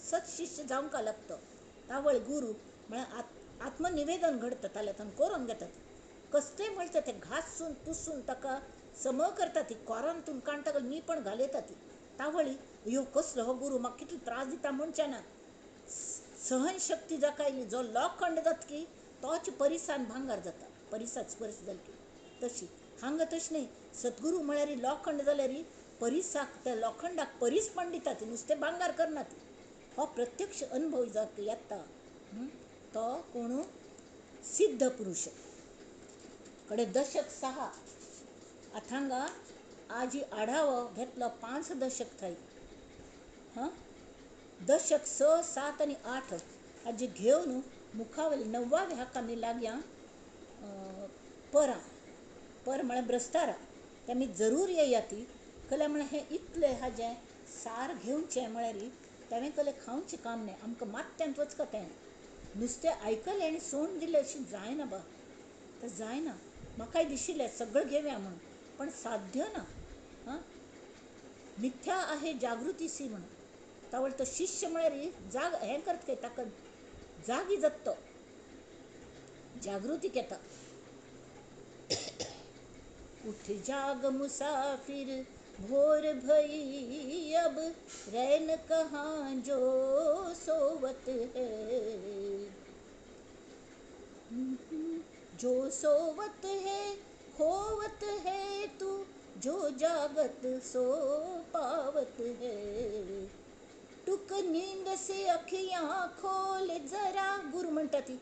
सत्शिष्य जावंक लागता. तावळ गुरू म्हळ्यार आत्मनिवेदन घडता, ताल्यान करून घेतात कसलें म्हणटा तें घासून पुसून ताका सम करता, ती कोरांतून काडटा मी पण घालयता ती. तावळी ह्यो कसलो हो गुरू म्हाका कितलो त्रास दिता म्हणचें ना. सहनशक्ती जाका आयली जो लोखंड जाता की तोच परिसान भांगर जाता, परिसाद स्पर्श जाल की. तशी हांगा तशें न्ही, सद्गुरू म्हळ्यार लोखंड जाल्यार परिसाक त्या लोखंडाक परीसपण दिता ती, नुस्तें भांगर करना ती. हो प्रत्यक्ष अनुभव जाका येता तो कोण सिद्ध पुरुष. कडे दशक 6 आतां हांगा आजी आढावो घेतलो 5 दशक थंय. हां, दशक 6, 7 आनी 8 हाजी घेवन मुखावयले 9व्या हाका आमी लागया परां पर म्हळ्यार ब्रस्तारा ते आमी जरूर येया ती. कल्या म्हळ्यार हें इतलें हाजें सार घेवचें म्हळ्यार तेणें कलें खावचें काम न्हय, आमकां मात्यांत वचका तें नुस्तें आयकलें आनी सोडून दिलें अशें जायना बा, तर जायना. म्हाकाय दिशिल्लें सगळें घेवया म्हणून, पण साध्य ना. हां, मिथ्या आहे जागृतीसी म्हणून तावळ तो शिष्य म्हळ्यार जाग हें करता काय ताका जागी जाता तो जागृतीक येता. उठ जाग मुसाफिर भोर भई अब रैन कहाँ जो सोवत है, जो सोवत है खोवत है तू, जो जागत सो पावत है। टुक नींद से अखियाँ खोल जरा, गुरु म्हणटा ती,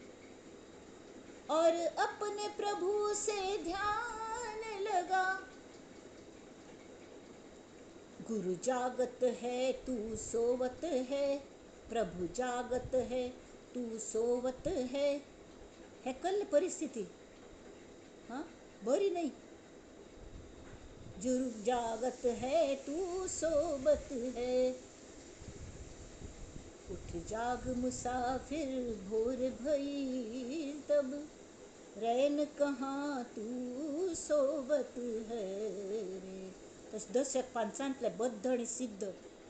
और अपने प्रभु से ध्यान लगा। गुरु जागत है तू सोवत है, प्रभु जागत है तू सोवत है। हे कल्ल परिस्थिती हां बरी नाही। गुरु जागत है तू सोवत है। उठ जाग मुसाफिर भोर भई तब, रैन कहाँ तू सोवत है रे। तशें दशक पांचांतलें बद्ध आनी सिद्ध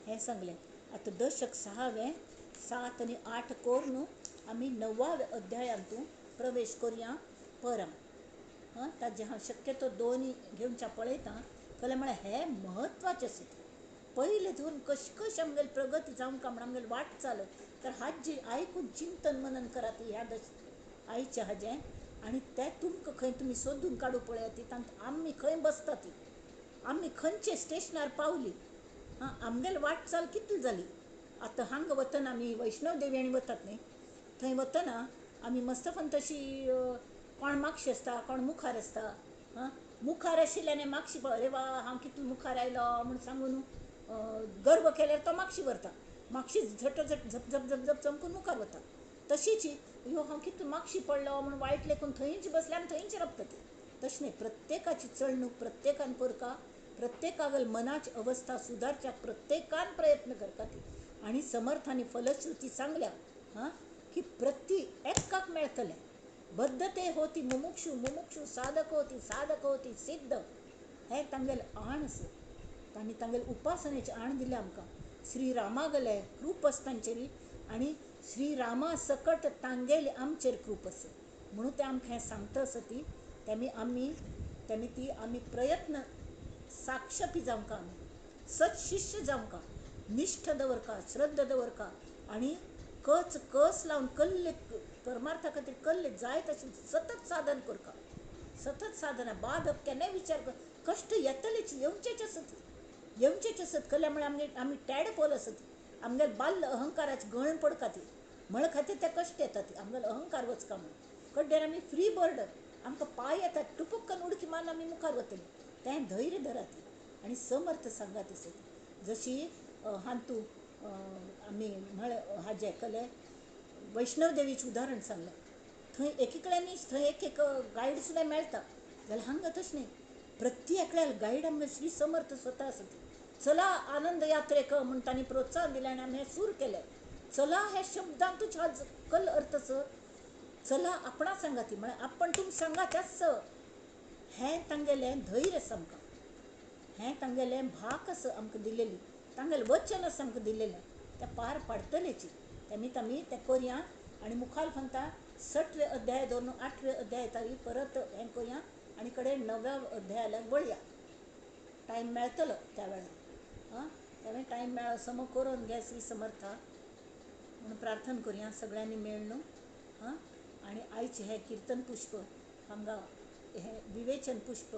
हें सांगलें। आतां दशक सहावें 7 आनी 8 करून आमी 9व्या अध्यायांतू प्रवेश करुया परां। हां, ताजें हांव शक्यतो दोनूय घेवच्या पळयतां, कलें म्हळ्यार हें म्हत्वाचें आसा। पयलें धरून कशी कशी आमगेली प्रगती जावंक काय म्हण आमगेली वाट चालत तर हाजी आयकून चिंतन मनन करात ह्या दश आयच्या हाजें, आनी तें तुमकां खंय तुमी सोदून काडूं पळयात तांत आमी खंय बसता ती, आमी खंयचे स्टेशनार पावली, हां आमगेली वाटचाल कितली जाली। आतां हांगा वतना आमी वैष्णव देवी आनी वतात न्ही, थंय वतना आमी मस्तफन तशी कोण मागशी आसता कोण मुखार आसता। हां, मुखार आशिल्ल्याने मागशी पळय, अरे वा हांव कितलो मुखार आयलो म्हूण सांगून गर्व केल्यार तो मागशी व्हरता, मागशी झटझट झपझप झपझप चमकून मुखार वता। तशीच ह्यो हांव कितलो मागशी पडलो म्हूण वायट लेखून थंयच बसल्या आनी थंयच राबता ती। तशें न्ही, प्रत्येकाची चलणूक प्रत्येकान करका, प्रत्येकागल मनाची अवस्था सुदारच्याक प्रत्येकान प्रयत्न करका ती। आनी समर्थांनी फलश्रुती सांगल्या हां की प्रति एकाक मेळटलें। बद्धते होती मुमुक्षु, मुमुक्षु साधक होती, साधक होती सिद्ध। हें तांगेलें आण आसा, तांणी तांगेले उपासनेचे आण दिलें आमकां। श्रीरामागले कृप आसा तांचेर आनी श्रीरामा सकट तांगेले आमचेर कृप आसा म्हणून ते आमकां हें सांगता आसा ती। तेमी आमी तेमी ती आमी प्रयत्न साक्षपी जावंका, आमी सत शिष्य जावंका, निश्ठ दवरका, श्रद्धा दवरका आनी कच कस लावन कल्ले परमार्था खातीर कल्ले जाय तशें सतत साधन करका। सतत साधना बाधक केन्नाय विचार कर, कश्ट येतलेच, येवचेच आसत, येवचेच आसत। कल्या म्हळ्यार आमगे आमी टॅडपोल आसत, आमगेले बाल्ल अहंकाराचे गळ पडका ती म्हळ खातीर ते कश्ट येतात, आमगेलो अहंकार वचका म्हूण। कड्ड्यार आमी फ्री बर्ड, आमकां पांय येतात टुपुक्कन उडकी मारून आमी मुखार वतली, तें धैर्य धरात आनी समर्थ सांगात आसत। जशी हांतू आमी म्हळें हाजें कले वैष्णव देवीचें उदाहरण सांगलें, थंय एकेकल्यांनी थंय एक एक गायड सुद्दां मेळटा, जाल्यार हांगा तशें न्ही, प्रत्येकल्याक गायड आमगे श्री समर्थ स्वता आसत। चला आनंद यात्रेक म्हूण तांणी प्रोत्साहन दिलें आनी आमी हें सूर केलें। चला ह्या शब्दांतूच आज कल अर्थ आसा, चला आपणा सांगाती म्हळ्यार आपण तुम सांगात आस, हें तांगेलें धैर्य आसा आमकां, हें तांगेलें भाक आसा आमकां दिलेली, तांगेलें वचन आसा आमकां दिलेलें, तें पार पाडटलेची। तेमी आमी तें करया आनी मुखार सांगता 6वे अध्याय धरून 8वे अध्याय तारी परत हें करया आनी कडेन 9व्या अध्यायाक वळया। टायम मेळटलो त्या वेळार, हां त्यावेळी टायम मेळ्ळो समो करून घे श्री समर्था म्हणून प्रार्थना करुया सगळ्यांनी मेळ न्हू। हां, आनी आयचें हें किर्तन पुष्प हांगा हें विवेचन पुष्प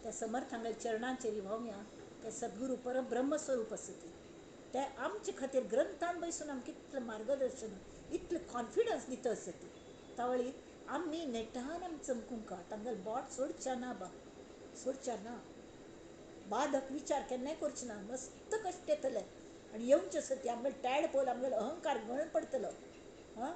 त्या समर्थांगेल्या चरणांचेर व्हांवया। ते सद्गुरू परब्रह्मस्वरूप आसा ती, ते आमचे खातीर ग्रंथान बसून आमकां इतलें मार्गदर्शन इतलें कॉन्फिडन्स दिता आसा ती। तावळी आमी नेटान आमी चमकूंक तांगेलें बोट सोडच्या ना बा, सोडच्या ना, बाधक विचार केन्नाय करचे ना, मस्त कश्ट येतले आनी येवचें आसा ती। आमगेलो टॅडपोल आमगेलो अहंकार गळ पडटलो, हां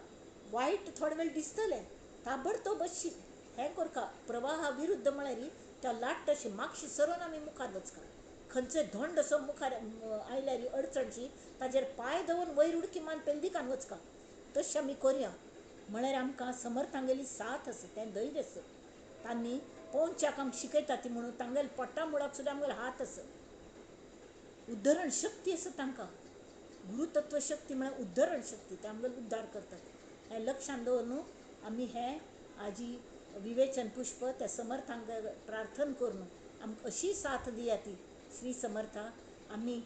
वायट थोडे वेळ दिसतलें, ताबडतोब अशी हें करका प्रवाहा विरुद्ध म्हळ्यार त्या लाट तशी मागशी सरून आमी मुखार वचका। खंयचोय धोंड असो मुखार आयल्यार अडचणशी ताजेर पांय दवरून वयर उडकी मारून पेलदिकान वचका, तशें आमी करया म्हळ्यार आमकां समर्थांगेली साथ आसा, तें धैर्य आसा। तांणी पोंवच्याक आमकां शिकयता ती म्हणून तांगेले पोटा मुळाक सुद्दां आमगेलो हात आसा, उद्धरण शक्ती आसा तांकां, गुरुतत्व शक्ती म्हळ्यार उद्धरण शक्ती, ते आमगेलो उद्धार करतात। हें लक्षान दवर न्हू आमी हें आजी विवेचन पुष्प त्या समर्थांक प्रार्थना करून आमकां अशी साथ दिया ती श्री समर्था आमी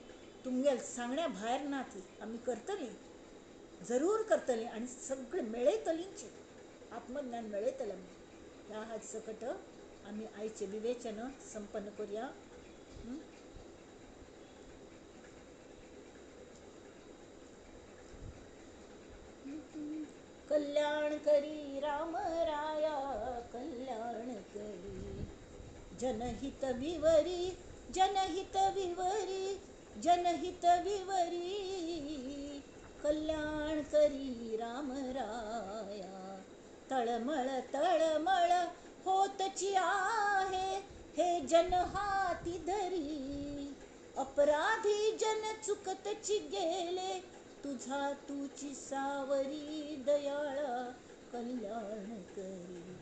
तुमगेल सांगण्या भायर ना ती आमी करतलीं, जरूर करतलीं आनी सगळें मेळयतलींच, आत्मज्ञान मेळयतलें आमी. ह्या हात सकट आमी आयचें विवेचन संपन्न करुया. कल्याण करी राम राया कल्याण करी, जनहित विवरी जनहित विवरी जनहित विवरी, कल्याण करी राम राया. तळमळ तळमळ होतची आहे हे जन हाती धरी, अपराधी जन चुकतची गेले तुझा तुची सावरी दयाळा कल्याण करी.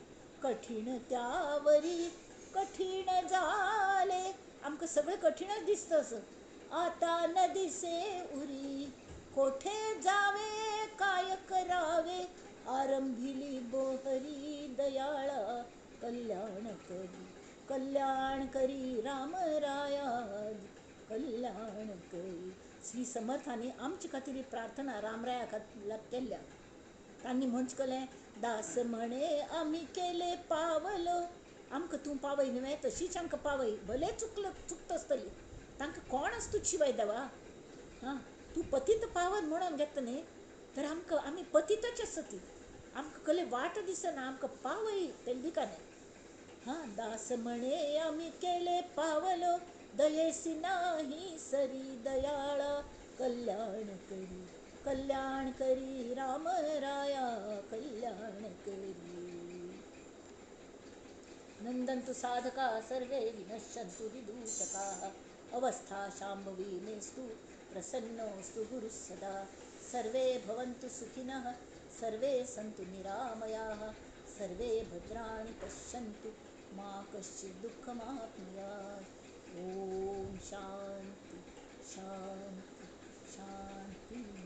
कठीण त्यावरी कठीण झाले, आमकां सगळें कठीणच दिसता असं, आता न दिसे उरी, कोठे जावे काय करावे, आरंभिली बोहरी दयाळा कल्याण करी. कल्याण करी राम राया कल्याण करी. श्री समर्थांनी आमचे खातीर प्रार्थना रामराया केल्ल्या. तांणी म्हणचें केलें, दास म्हणे आमी केले पावलो, आमकां तूं पावय न्हय तशीच आमकां पावय, भले चुकलो चुकता आसतली, तांकां कोण आसा तुज शिवाय देवा, हां तूं पतीत पावन म्हणून घेता न्ही, तर आमकां आमी पतीतच आसा ती, आमकां कसले वाट दिसना, आमकां पावय तेल्दिकाने. हां दास म्हणे आमी केले पावलो, दयेसी नाही सरी दयाळा कल्याण करी. कल्याण करी राम राया कल्याण करी. नंदन्तु साधका सर्वे विनश्यन्तु विदूषकाः, अवस्था शाम्भवी मेस्तु प्रसन्नोऽस्तु गुरुः सदा. सर्वे भवन्तु सुखिनः सर्वे सन्तु निरामयाः, सर्वे भद्राणि पश्यन्तु मा कश्चित् दुःखमाप्नुयात्. ॐ शान्ति शान्ति शान्तिः.